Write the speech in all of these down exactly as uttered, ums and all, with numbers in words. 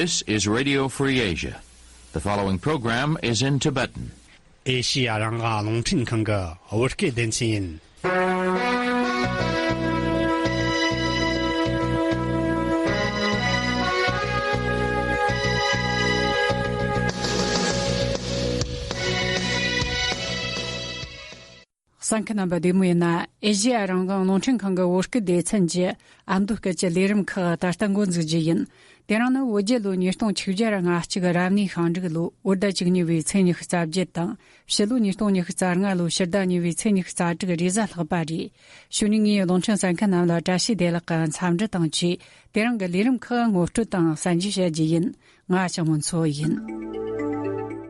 This is Radio Free Asia. The following program is in Tibetan. ཨེ་ཤི་ཡ་རང་དབང་རླུང་འཕྲིན་ཁང་གི་བོད་སྐད་སྡེ་ཚན་ཡིན། གསན་མཁན་རྣམ་པ་བདེ་མོ་ཡིན་ན། ཨེ་ཤི་ཡ་རང་དབང་རླུང་འཕྲིན་ཁང་གི་བོད་སྐད་སྡེ་ཚན་གྱི་ཨ་མདོ་སྐད་ཀྱི་ལས་རིམ་ཁག་ད་ལྟ་འགོ་འཛུགས་རྒྱུ་ཡིན། དེ་རིང་ནི་བོད་རྒྱལ་ལོ་ཉིས་སྟོང་ཆིག་བརྒྱ་ང་གཅིག་རབ་གནས་ཤིང་འབྲུག་ལོ་བོད་ཟླ་བཅུ་གཉིས་པའི་ཚེས་ཉི་ཤུ་རྩ་བརྒྱད་དང་། ཕྱི་ལོ་ཉིས་སྟོང་ཉི་ཤུ་རྩ་ལྔ་ལོ་ཕྱི་ཟླ་གཉིས་པའི་ཚེས་ཉི་ཤུ་རྩ་དྲུག་རེས་གཟའ་ལྷག་པ་རེད། གཞུག་ནས་ངས་རླུང་འཕྲིན་གསན་མཁན་རྣམས་ལ་བཀྲ་ཤིས་བདེ་ལེགས་ཀྱི་འཚམས་འདྲི་དང་བཅས། དེ་རིང་གི་ལས་རིམ་ཁག་ངོ་སྤྲོད་དང་གསན་རྒྱུ་བྱ་རྒྱུ་ཡིན། ང་ཞང་མོ་མཚོ་ཡིན།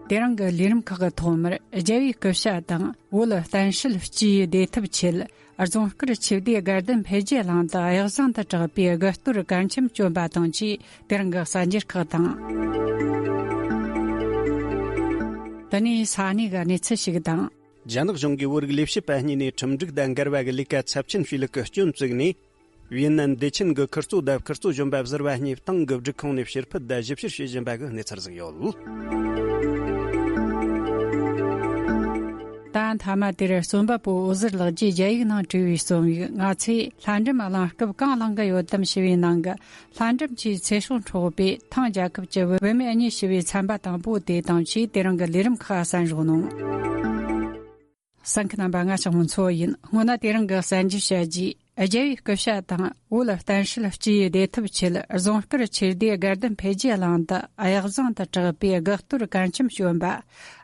དེ་རིང་གི་ལས་རིམ་ཁག་གི་ཐོག་མར་རྒྱལ་བའི་སྐུ་ཕྱྭ་དང་བོད་བསྟན་སྲིད་སྤྱི་ཡི་བདེ་ཐབས་ཆེད་རྫོང་དཀར་ཆོས་སྡེ་དགའ་ལྡན་འཕེལ་རྒྱས་གླིང་དུ་གཡུ་ཟླ་དང་གྲགས་པའི་དགུ་གཏོར་གར་འཆམ་བསྐྱོན་པ་དང་བཅས། དེ་རིང་གི་གསར་འགྱུར་ཁག་དང་། དེ་ནས་ས་གནས་ཀྱི་གནས་ཚུལ་ཞིག་དང་། རྒྱ་ནག་གཞུང་གིས་བོད་རིགས་ལས་བྱེད་པ་གཉིས་ནས་ཁྲིམས་སྒྲིག་དང་འགལ་བ་གི་ལས་ཀ་ཚབས་ཆེན་བྱས་ལུགས་ཀྱི་སྐྱོན་བཙུགས་ནས། ཝི་ཡེ་ནན་བདེ་ཆེན་གྱི་ཁུར་ཚོ་དང་ཁུར་ཚོ་གཞོན་པ་ཟུར་པ་གཉིས་ཏང་གི་སྒྲིག་ཁོངས་ནས་ཕྱིར་ཕུད་དང་ཞིབ་བཤེར་བྱེད་བཞིན་པ་གི་གནས་ཚུལ་ཟིག་ཡོད། ད་མཐའ་མ་དེར་རྩོམ་པ་པོ་འོད་ཟེར་ལགས་ཀྱིས་རྒྱ་ཡིག་ནང་བྲིས་པའི་རྩོམ་ཡིག་ང་ཚོས་ལྷ་འབྲུམ་གླིང་སྐབས་གང་བླངས་ཀྱི་ཡོད་དམ་ཞེས་པའི་ནང་གི། ལྷ་འབྲུམ་གྱི་ཚེ་སྲོག་འཕྲོག་པས་ཐང་རྒྱལ་ཁབ་ཀྱི་བུད་མེད་གཉིས་ཞི་བའི་ཚན་པ་དང་པོ་དེ་དང་བཅས། དེ་རིང་གི་ལས་རིམ་ཁག་གསན་རོགས་གནང་། གསན་མཁན་རྣམ་པ། ང་ཞང་མོ་མཚོ་ཡིན། སྔོན་ན་དེ་རིང་གི་གསར་འགྱུར་བཤད་རྒྱུ། རྒྱལ་བའི་སྐུ་ཕྱྭ་དང་བོད་བསྟན་སྲིད་སྤྱི་ཡི་བདེ་ཐབས་ཆེད་རྫོང་དཀར་ཆོས་སྡེ་དགའ་ལྡན་འཕེལ་རྒྱས་གླིང་དུ་གཡུ་ཟླ་དང་གྲགས་པའི་དགུ་གཏོར་གར་འཆམ་བསྐྱོན་པ།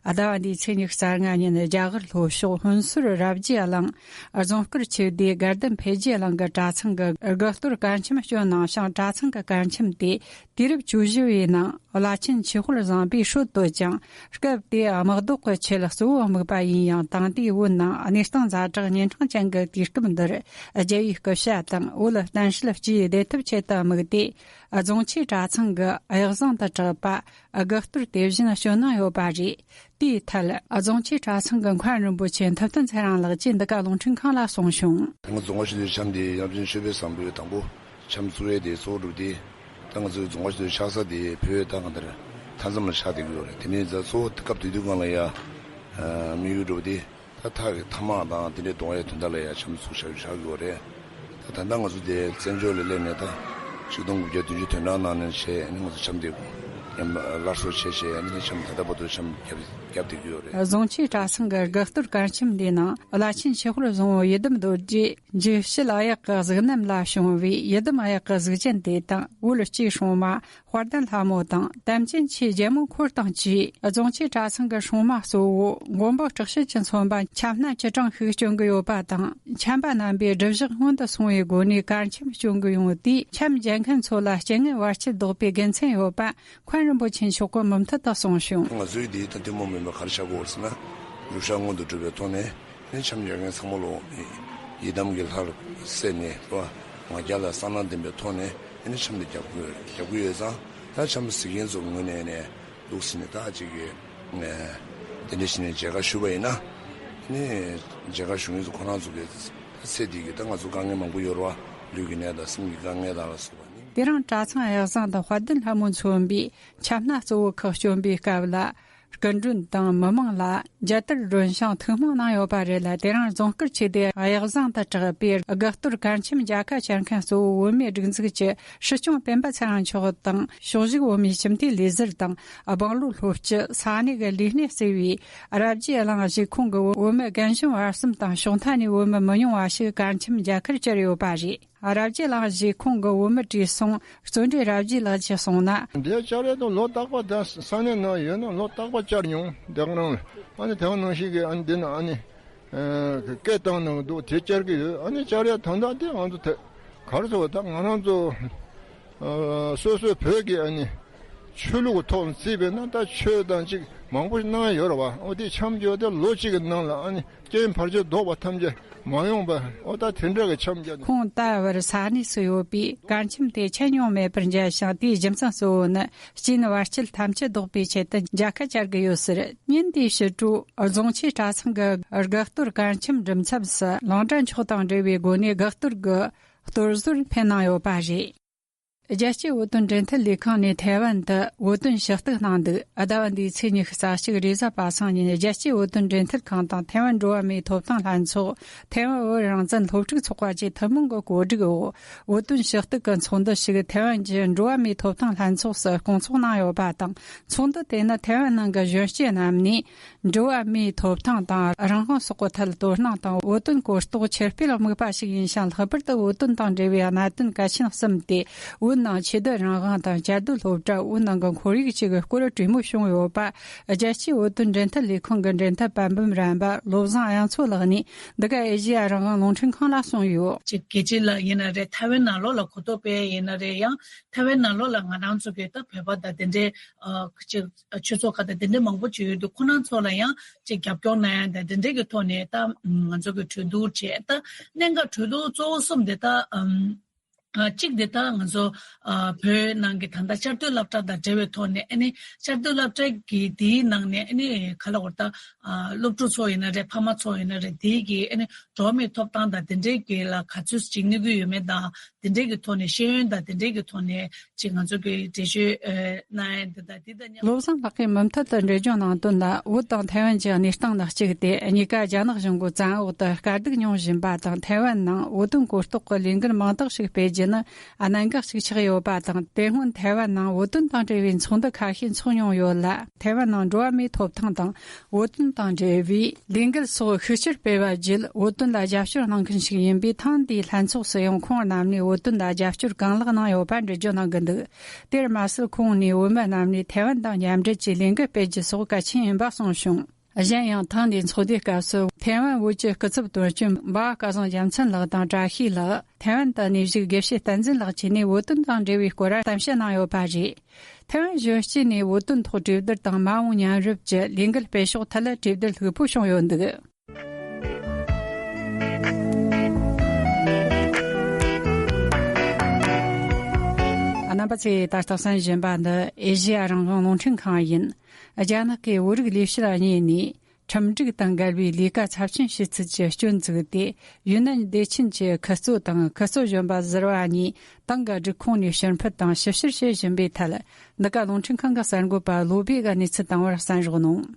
ཟླ་བ་འདིའི་ཚེས་ཉི་ཤུ་རྩ་ལྔ་ཉིན་རྒྱ་གར་ལྷོ་ཕྱོགས་ཧུན་སུར་རབ་རྒྱས་གླིང་རྫོང་དཀར་ཆོས་སྡེ་དགའ་ལྡན་འཕེལ་རྒྱས་གླིང་གི་གྲྭ་ཚང་གི་དགུ་གཏོར་གར་འཆམ་བསྐྱོན་གནང་ཞིང་། གྲྭ་ཚང་གི་གར་འཆམ་དེ་དུས་རབས་བཅུ་བཞི་པའི་ནང་བླ་ཆེན་ཆོས་དཔལ་བཟང་པོས་སྲོལ་བཏོད་ཅིང་། སྐབས་དེའི་དམག་ལྡོག་གི་ཆེད་གཙོ་བོ་དམིགས་པ་ཡིན་ཡང་། དེང་དུས་བོད་ནང་གནས་སྟངས་ཛ་དྲག་ཉིན་གྲངས་ཅན་གྱི་དུས་སྐབས་འདིར། རྒྱལ་བའི་སྐུ་ཕྱྭ་དང་བོད་བསྟན་སྲིད་སྤྱི་ཡི་བདེ་ཐབས་ཆེད་དུ་དམིགས་ཏེ། རྫོང་ཆེན་གྲྭ་ཚང་གི་གཡུ་ཟླ་དང་གྲགས་པ་དགུ་གཏོར་དེ་བཞིན་བསྐྱོན་གནང་ཡོད་པ་རེད། དེའི་ཐད་རྫོང་ཆེན་གྲྭ་ཚང་གི་མཁན་རིན་པོ་ཆེ་ཐུབ་བསྟན་ཚེ་རིང་ལགས་ཀྱིས་འདི་ག་རླུང་འཕྲིན་ཁང་ལ་གསུངས་བྱུང་། ང་རྫོང་དཀར་ཆོས་སྡེའི་འཆམ་དེ་ཡབ་ཆེན་ཆོས་འཕེལ་བཟང་པོས་དང་པོ་འཆམ་བཙུགས་ཡས་དེ་གཙོ་བོ་གྲུབ་སྟེ། ད་ང་ཚོའི་རྫོང་དཀར་ཆོས་སྡེ་ཆགས་ས་དེ་བོད་ད་ག་འདིར་མཐའ་མཚམས་ལ་ཆགས་བསྡད་ཀྱི་ཡོད་རེད། དེ་ནས་ད་གཙོ་བོ་སྐབས་དེ་དུས་སྒང་ལ་ཡ་དམིགས་ཡུལ་གྲུབ་སྟེ། ད་ཐག་གི་ཐ་མག་དང་དེ་འདྲའི་གཏོང་ཡས་དོན་དག་ལ་ཡ་འཆམ་བཙུགས་བཞག་བཞག་ཡོད་རེད། ད་ད་ལྟ་ང་ཚོ་དེ་བཙན་བྱོལ་ལ་སླེབས་ནས་ད་ཆིག་སྟོང་དགུ་བརྒྱ་བདུན་ཅུ་དོན་གྲངས་ནང་ནས་བྱས་ནས་ང་ཚོ་འཆམ་དེ་ཉམས་སླར་གསོ་བྱས་བྱས་ནས་འཆམ་ད་ལྟ་བར་དུ་འཆམ་རྒྱབ་རྒྱབ་བསྡད་ཀྱི་ཡོད་རེད། རྫོང་ཆེན་གྲྭ་ཚང་གི་དགུ་གཏོར་གར་འཆམ་འདིའི་ནང་བླ་ཆེན་ཆོས་དཔལ་བཟང་པོ་ཡི་དམ་རྡོ་རྗེ་འཇིགས་བྱེད་གཡག་གི་གཟུགས་བསྣམས་ལ་བྱུང་བའི་ཡི་དམ་གཡག་གི་གཟུགས་ཅན་དེ་དང་། བོད་སྤྱིའི་སྲུང་མ་དཔལ་ལྡན་ལྷ་མོ་དང་། དམ་ཅན་ཆོས་རྒྱལ་མོ་འཁོར་དང་བཅས། རྫོང་ཆེན་གྲྭ་ཚང་གི་སྲུང་མ་གཙོ་བོ་མགོན་པོ་དྲག་ཤུལ་གྱིས་མཚོན་པ་ཆབ་སྣ་བཅུ་གྲངས་ཤིག་བསྐྱོན་གྱི་ཡོད་པ་དང་། འཆམ་པ་རྣམ་པའི་སྒྲུབ་གཞུག་སྔོན་དུ་སོང་བའི་སྒོ་ནས་གར་འཆམ་བསྐྱོན་གྱི་ཡོང་དུས། འཆམ་རྒྱག་མཁན་ཚོ་ལ་རྐྱེན་ངན་བར་ཆད་བཟློག་པའི་དགེ་མཚན་ཡོད་པ་མཁན་རིན་པོ་ཆེ་མཆོག་གིས་མུ་མཐུད་དུ་གསུངས་བྱུང་། ང་ཚོའི་འདིའི་ད་ཐུན་མོང་མིན་པ་ག་རེ་ཆགས་ཀྱི་ཡོད་རེད་ཟེར་ན། བསླབ་བྱ་སྔོན་དུ་འགྲོ་བའི་ཐོག་ནས། ཨ་ནི་འཆམ་རྒྱག་མཁན་ཚང་མ་ལོ་ཡི་དམ་གྱི་ལྷར་གསལ་ནས་རོ། ང་རྒྱལ་ལ་གསང་སྔགས་ལྡན་པའི་ཐོག་ནས་ཨ་ནི་འཆམ་དེ་རྒྱག་དགོས་རྒྱག་དགོས་ཡོད་ཙང་། ད་འཆམ་གཟིགས་མཁན་ཚོ་ངོས་ནས་ནས་འདུག་ཟེར་ནས་ད་ཅིག་གི་དེ་འདྲ་ཞིག་ནས་མཇལ་ཁ་ཞུ་བ་ཡིན་ན། ཨ་ནི་མཇལ་ཁ་ཞུ་མཁན་ཚོ་ཁོ་རང་ཚོ་གི་ཚེ་འདི་གི་ད་ང་ཚོ་དཀའ་ངལ་མང་པོ་ཡོད་རེད་བ། ལུས་ཀྱི་ནད་དང་སེམས་ཀྱི་དཀའ་ངལ་དང་ལ་སོགས་པ་ནི། དེ་རིང་གྲྭ་ཚང་གཡག་བཟང་དུ་དཔལ་ལྡན་ལྷ་མོ་མཚོན་པའི་ཆབ་སྣ་གཙོ་བོ་ཁག་བསྐྱོན་པའི་སྐབས་ལ། སྐུ་མགྲོན་དང་མི་མང་ལ་མཇལ་དར་སྒྲོན་ཞིང་ཐུགས་སྨོན་གནང་ཡོད་པ་རེད་ལ། དེ་རིང་རྫོང་དཀར་ཆོས་སྡེ་གཡག་བཟང་དུ་གྲགས་པའི་དགུ་གཏོར་གར་འཆམ་མཇལ་ཁ་བཅར་མཁན་གཙོ་བོ་བོད་མིའི་སྒྲིག་འཛུགས་ཀྱི་སྲིད་སྐྱོང་སྤེན་པ་ཚེ་རིང་མཆོག་དང་། ཕྱོགས་བཞུགས་བོད་མིའི་སྤྱི་འཐུས་ལས་ཟུར་དང་། སྦང་ལུང་སློབ་སྤྱི། ས་གནས་ཀྱི་ལས་སྣེ་གཙོས་པའི་རབ་རྒྱས་གླིང་གཞིས་ཁོངས་ཀྱི་བོད་མི་རྒན་གཞོན་བར་གསུམ་དང་། ཕྱོགས་མཐའ་ནས་བོད་མི་མི་ཉུང་བ་ཞིག་གར་འཆམ་མཇལ་ཁར་བཅར་ཡོད་པ་རེད། རབ་རྒྱས་གླིང་གཞིས་ཁོངས་ཀྱི་བོད་མི་བཀྲས་སྲུང་བརྩོན་འགྲུས་རབ་རྒྱས་ལགས་ཀྱིས་གསུངས་ན། འདིར་བཅར་ཡས་དང་ལོ་རྟག་པར་ད་ས་གནས་ནང་ཡོད་ན་ལོ་རྟག་པར་བཅར་མྱོང་། དེ་ག་རང་ལ་ཨ་ནི་དེ་ག་ནང་བཞིན་གྱི་ཨ་ནི་འདི་ན་ཨ་ནི་སྐད་བཏང་གནང་འདུག་དེ་བཅར་གྱི་ཡོད། ཨ་ནི་བཅར་ཡས་དོན་དག་དེ་ང་ཚོ་དེ་ག་རེ་ཟེར་བ། ད་ང་རང་ཚོ་སོ་སོའི་བོད་ཀྱི་ཨ་ནི་ཆོས་ལུགས་ཀྱི་ཐོག་ནས་བརྩིས་པས་ན་ད་ཆོས་དང་ཅིག་མང་པོ་གནང་ཡོད་རེད་བ། འོ་དེ་འཆམ་རྒྱག་དེ་ལོ་གཅིག་གི་ནང་ལ་ཨ་ནི། རྐྱེན་བར་ཆད་བཟློག་པ་ཐམས་ཅད་མ་ཡོང་བར། འོ་ད་དེ་འདྲ་གི་འཆམ་རྒྱག་ནས། ཁོང་ད་བར་ས་གནས་སུ་ཡོད་པའི་གར་འཆམ་དེ་ཆད་མྱོང་མེད་པར་མཇལ་ཞིང་། དེའི་རྒྱུ་མཚན་གཙོ་བོ་ནི་རྐྱེན་བར་ཆད་ཐམས་ཅད་བཟློག་པའི་ཆེད་དུ་མཇལ་ཁ་བཅར་གི་ཡོད་ཟེར། ཉིན་དེའི་ཕྱི་དྲོ་རྫོང་ཆེན་གྲྭ་ཚང་གི་དགུ་གཏོར་གར་འཆམ་སྒྲུབ་མཚམས་སུ་ལུང་དྲ་མཆོག་དང་འབྲེལ་བའི་སྒོ་ནས་དགུ་གཏོར་གྱི་གཏོར་ཟོར་འཕེན་གནང་ཡོད་པ་རེད། རྒྱལ་སྤྱིའི་བོད་དོན་འབྲེལ་མཐུད་ལས་ཁང་ནས་ཐའེ་ཝན་དུ་བོད་དོན་ཞུ་གཏུག་གནང་འདུག་ཟླ་བ་འདིའི་ཚེས་ཉི་ཤུ་རྩ་གཅིག་རེས་གཟའ་པ་སངས་ཉིན། རྒྱལ་སྤྱིའི་བོད་དོན་འབྲེལ་མཐུད་ཁང་དང་ཐའེ་ཝན་འགྲོ་བ་མིའི་ཐོབ་ཐང་ལྷན་ཚོགས། ཐའེ་ཝན་བོད་རང་བཙན་སློབ་ཕྲུག་ཚོགས་པ་བཅས་ཐུན་མོང་གི་གོ་སྒྲིག་འོག་བོད་དོན་ཞུ་གཏུག་གི་ཚོགས་འདུ་ཞིག་ཐའེ་ཝན་གྱི་འགྲོ་བ་མིའི་ཐོབ་ཐང་ལྷན་ཚོགས་སུ་སྐོང་ཚོགས་གནང་ཡོད་པ་དང་། ཚོགས་འདུ་དེ་ནི་ཐའེ་ཝན་ནང་གི་གཞོན་སྐྱེས་རྣམས་ནས། འགྲོ་བ་མིའི་ཐོབ་ཐང་དང་རང་དབང་སོགས་ཀྱི་ཐད་དོ་སྣང་དང་། བོད་དོན་གོ་རྟོགས་ཆེར་སྤེལ་དམིགས་པ་ཞིག་ཡིན་ཞིང་། ལྷག་པར་དུ་བོད་དོན་དང་འབྲེལ་བའི་གནད་དོན་གལ་ཆེན་གསུམ་སྟེ། བོད་ནང་ཆོས་དད་རང་དབང་དང་བཅའ་སྡོད་སློབ་གྲྭ། བོད་ནང་གི་ཁོར་ཡུག་བཅས་ཀྱི་སྐོར་གྲོས་མོལ་བྱུང་ཡོད་པ། རྒྱལ་སྤྱིའི་བོད་དོན་འབྲེལ་མཐུད་ལས་ཁང་གི་འབྲེལ་མཐུད་པ་འབུམ་རམས་པ་བློ་བཟང་དབྱངས་མཚོ་ལགས་ནས། འདི་ག་ཨེ་ཤེ་ཡ་རང་དབང་རླུང་འཕྲིན་ཁང་ལ་གསུངས་ཡོད། ཅིག་རྒྱལ་སྤྱི་ལ་ཡིན་ན་རེད། ཐའེ་ཝན་ནང་ལོགས་ལ་གོ་རྟོགས་སྤེལ་ཡིན་ན་རེད། ཡང་ཐའེ་ཝན་ནང་ལོགས་ལ་ང་རང་ཚོ་གི་ད་བོད་པ་དང་དེ་འདྲའི་ཨ་ཅིག་ཆོས་ཚོགས་ཁག་དང་དེ་འདྲའི་མང་པོ་ཅིག་ཡོད་འདུག་ཁོ་རང་ཚོ་ལ་ཡང་ཅིག་རྒྱབ་སྐྱོར་གནང་ཡ་དང་དེ་འདྲའི་གི་ཐོག་ནས་ད་ང་ཚོ་གི་གྲོས་བསྡུར་བྱས། ད་གནད་འགག་གྲོས་བསྡུར་གཙོ་བོ་གསུམ་དེ་ད་ཨམ་ཨ་གཅིག་དེ་ད་ང་ཚོ་ཨ་བོད་ནང་གི་ད་ལྟ་བཅའ་སྡོད་སློབ་གྲྭ་དང་འབྲེལ་བའི་ཐོག་ནས། ཨ་ནི་བཅའ་སྡོད་སློབ་གྲྭ་གི་དེའི་ནང་ནས་ཨ་ནི་ག་ལ་བར་ད་ཨ་སློབ་ཕྲུག་ཚོ་ཡིན་ན་རེད། ཕ་མ་ཚོ་ཡིན་ན་རེད། དེའི་གི་ཨ་ནི་འགྲོ་བ་མིའི་ཐོབ་ཐང་དང་དེ་འདྲའི་གི་ལ་ག་ཚོད་ཅིག་གནོད་ཀྱི་ཡོད་མེད་དང་། དེ་འདྲའི་གི་ཐོག་ནས་ཤེས་ཡོན་དང་དེ་འདྲའི་གི་ཐོག་ནས་ཅིག་ང་ཚོ་གི་འགྲེལ་བརྗོད་ཨ་གནང་ཡ་འདི་དང་འདི་དང་མཉམ། བློ་བཟང་ལགས་ཀྱིས་མུ་མཐུད་དུ་འགྲེལ་བརྗོད་གནང་དོན་ལ། བོད་དང་ཐའེ་ཝན་གྱི་གནས་སྟངས་ལ་གཅིག་སྟེ། གཉིས་ཀ་རྒྱ་ནག་གཞུང་གི་བཙན་འོག་ཏུ་དཀའ་སྡུག་མྱོང་བཞིན་པ་དང་། ཐའེ་ཝན་ནང་བོད་དོན་གོ་རྟོགས་ཀྱི་ལས་འགུལ་མང་དག་ཞིག་སྤེལ་རྒྱུ་ནི་གནད་འགག་ཅིག་ཆགས་ཡོད་པ་དང་། དེ་སྔོན་ཐའེ་ཝན་ནང་བོད་དོན་དང་འབྲེལ་བའི་ཚོགས་འདུ་ཁ་ཤས་འཚོགས་མྱོང་ཡོད་ལ། ཐའེ་ཝན་ནང་འགྲོ་བ་མིའི་ཐོབ་ཐང་དང་བོད་དོན་དང་འབྲེལ་བའི་ལས་འགུལ་སོགས་ཤུགས་ཆེར་སྤེལ་བ་བརྒྱུད། བོད་དོན་ལ་རྒྱབ་སྐྱོར་གནང་མཁན་ཞིག་ཡིན་པས། ཐེངས་འདིའི་ལྷན་ཚོགས་སུ་ཡང་ཁོང་རྣམས་ནས་བོད་དོན་ལ་རྒྱབ་སྐྱོར་གང་ལེགས་གནང་ཡོད་པ་འགྲེལ་བརྗོད་གནང་གི་འདུག་དེར་མ་ཟད། ཁོང་ནས་བོད་མི་རྣམས་ནས་ཐའེ་ཝན་དང་མཉམ་འབྲེལ་གྱིས་ལས་འགུལ་སྤེལ་རྒྱུ་སོགས་གལ་ཆེན་ཡིན་པ་གསུངས་བྱུང་། གཞན་ཡང་། ཐེངས་འདིའི་ཚོགས་འདུའི་སྐབས་སུ། ཐའེ་ཝན་བོད་ཀྱི་སྐུ་ཚབ་དོན་གཅོད་འབའ་སྐལ་བཟང་རྒྱལ་མཚན་ལགས་དང་། བཀྲ་ཤིས་ལགས། ཐའེ་ཝན་དུ་གནས་བཞུགས་དགེ་བཤེས་བསྟན་འཛིན་ལགས་བཅས་ནས་བོད་དོན་དང་འབྲེལ་བའི་སྐོར་གཏམ་བཤད་གནང་ཡོད་པ་རེད། ཐའེ་ཝན་གཞོན་སྐྱེས་ནས་བོད་དོན་ཐོག་གྲོས་བསྡུར་དང་། མ་འོངས་མཉམ་རུབ་ཀྱི་ལས་འགུལ་སྤེལ་ཕྱོགས་ཐད་ལ་གྲོས་བསྡུར་ལྷུག་པོ་བྱུང་ཡོད་འདུག་རྣམ་པ་ཚོས་ད་ལྟ་གསན་བཞིན་པ་འདི་ཨེ་ཤེ་ཡ་རང་དབང་རླུང་འཕྲིན་ཁང་ཡིན། རྒྱ་ནག་གིས་བོད་རིགས་ལས་བྱེད་གཉིས་ནས་ཁྲིམས་སྒྲིག་དང་འགལ་བའི་ལས་ཀ་ཚབས་ཆེན་བྱེད་ཚུལ་གྱི་སྐྱོན་བཙུགས་ཏེ། ཡུན་ནན་བདེ་ཆེན་གྱི་ཁུལ་གཙོ་དང་ཁུལ་གཙོ་གཞོན་པ་ཟུར་པ་གཉིས་ཏང་གི་སྒྲིག་ཁོངས་ནས་ཕྱིར་འཕུད་དང་ཞིབ་བཤེར་བྱེད་བཞིན་པའི་ཐད། འདི་ག་རླུང་འཕྲིན་ཁང་གི་གསར་འགོད་པ་བློ་བྷེ་གིས་གནས་ཚུལ་བཏང་བར་གསན་རོགས་གནང་།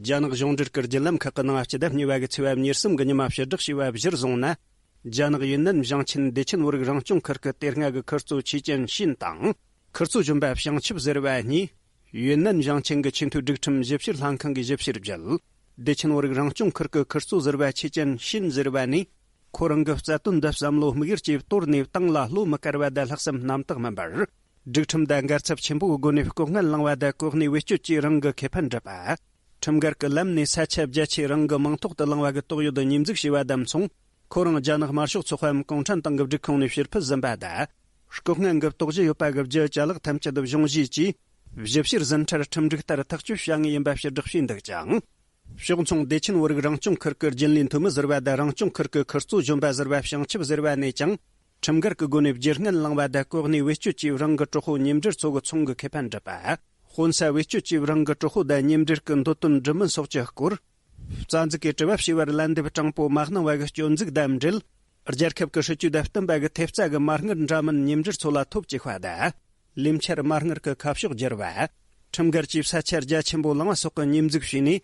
རྒྱ་ནག་གཞུང་འབྲེལ་གྱི་བརྒྱུད་ལམ་ཁག་གི་ནང་། སྤྱི་ཟླ་གཉིས་པ་གི་ཚེས་པ་ཉེར་གསུམ་གྱི་ཉི་མ་ཕྱིར་བསྒྲགས་བྱས་པ་གཞིར་བཟུང་ན། རྒྱ་ནག་ཡུན་ནན་ཞིང་ཆེན་བདེ་ཆེན་བོད་རིགས་རང་སྐྱོང་ཁུལ་གྱི་དེ་སྔ་གི་ཁུལ་གཙོ་ཆེ་ཅན་ཤིན་དང་། ཁུལ་གཙོ་གཞོན་པ་བྱང་ཆུབ་ཟེར་བ་གཉིས། ཡུན་ནན་ཞིང་ཆེན་གྱི་ཆེས་མཐོའི་སྒྲིག་ཁྲིམས་ཞིབ་བཤེར་ལྷན་ཁང་གིས་ཞིབ་བཤེར་བརྒྱུད། བདེ་ཆེན་བོད་རིགས་རང་སྐྱོང་ཁུལ་གྱི་ཁུལ་གཙོ་ཟེར་བ་ཆེ་ཅན་ཤིན་ཟེར་བ་ནས། ཁོ་རང་གི་རྩ་དོན་འདི་བསམ་བློ་དམིགས་ཡུལ་གྱིས་དོར་ནས། ཏང་ལ་བློ་མི་དཀར་བ་དང་ལྷག་བསམ་རྣམ་དག་མིན་པར། སྒྲིག་ཁྲིམས་དང་འགལ་ཚབས་ཆེན་པོའི་སྒོ་ནས་ལྐོག་རྔན་བླངས་པ་དང་གོ་གནས་བེད་སྤྱོད་ཀྱིས་རང་གི་ཁེ་ཕན་སྒྲུབ་པ། ཁྲིམས་འགལ་གྱི་ལམ་ནས་ས་ཆ་བརྒྱ་ཆའི་རང་གི་མིང་ཐོག་ཏུ་བླངས་པ་གི་དོགས་ཡོད་དུ་ཉེས་འཛུགས་བྱས་པ་དང་མཚུངས། ཁོ་རང་རྒྱ་ནག་དམར་ཤོག་ཚོགས་པའམ་གུང་ཁྲན་ཏང་གི་སྒྲིག་ཁོངས་ནས་ཕྱིར་ཕུད་ཟིན་པ་དང་། ལྐོག་རྔན་གྱི་དོགས་གཞི་ཡོད་པ་གི་བརྒྱུད་ཅ་ལག་ཐམས་ཅད་གཞུང་བཞེས་ཀྱིས་ཞིབ་བཤེར་ཟིན་ཁྲིར་ཁྲིམས་སྒྲིག་ལྟར་ཐག་གཅོད་བྱ་ངེས་ཡིན་པ་ཕྱིར་བསྒྲགས་བྱས་འདུག་ཅིང་། ཕྱོགས་མཚུངས་བདེ་ཆེན་བོད་རིགས་རང་སྐྱོང་ཁུལ་གྱི་རྒྱུན་ལས་འཐུས་མི་ཟུར་པ་དང་རང་སྐྱོང་ཁུལ་གྱི་ཁུལ་གཙོ་གཞོན་པ་ཟུར་པ་བྱང་ཆུབ་ཟེར་བ་ནས་ཀྱང་། ཁྲིམས་འགལ་གྱི་སྒོ་ནས་བརྒྱུད་རྔན་བླངས་པ་དང་གོ་གནས་བེད་སྤྱོད་ཀྱིས་རང་གི་གྲོགས་པོ་ཉེ་འབྲེལ་ཚོ་གི་ཚོང་གི་ཁེ་ཕན་སྒྲུབ་པ། དཔོན་ས་བེད་སྤྱོད་ཀྱིས་རང་གི་གྲོགས་པོ་དང་ཉེ་འབྲེལ་གྱི་འདོད་དོན་སྒྲུབ་མིན་སོགས་ཀྱི་སྐོར། རྩ་འཛུགས་ཀྱིས་དྲི་བ་བྱས་པར་ལན་འདེབས་དྲང་པོ་མ་གནང་བ་གི་སྐྱོན་འཛུགས་དང་འབྲེལ། རྒྱལ་ཁབ་ཀྱི་སྲིད་ཇུས་དང་བསྟུན་པ་གི་ཐེབས་རྩ་གི་མ་དངུལ་འདྲ་མིན་ཉེ་འབྲེལ་ཚོ་ལ་ཐོབ་ཅེས་པ་དང་། ལས་འཆར་མ་དངུལ་གྱི་ཁ་ཕྱོགས་བསྒྱུར་བ། ཁྲིམས་འགལ་གྱིས་ས་ཆ་རྒྱ་ཆེན་པོ་བླངས་པ་སོགས་ཀྱི་ཉེས་འཛུགས་བྱས་ནས།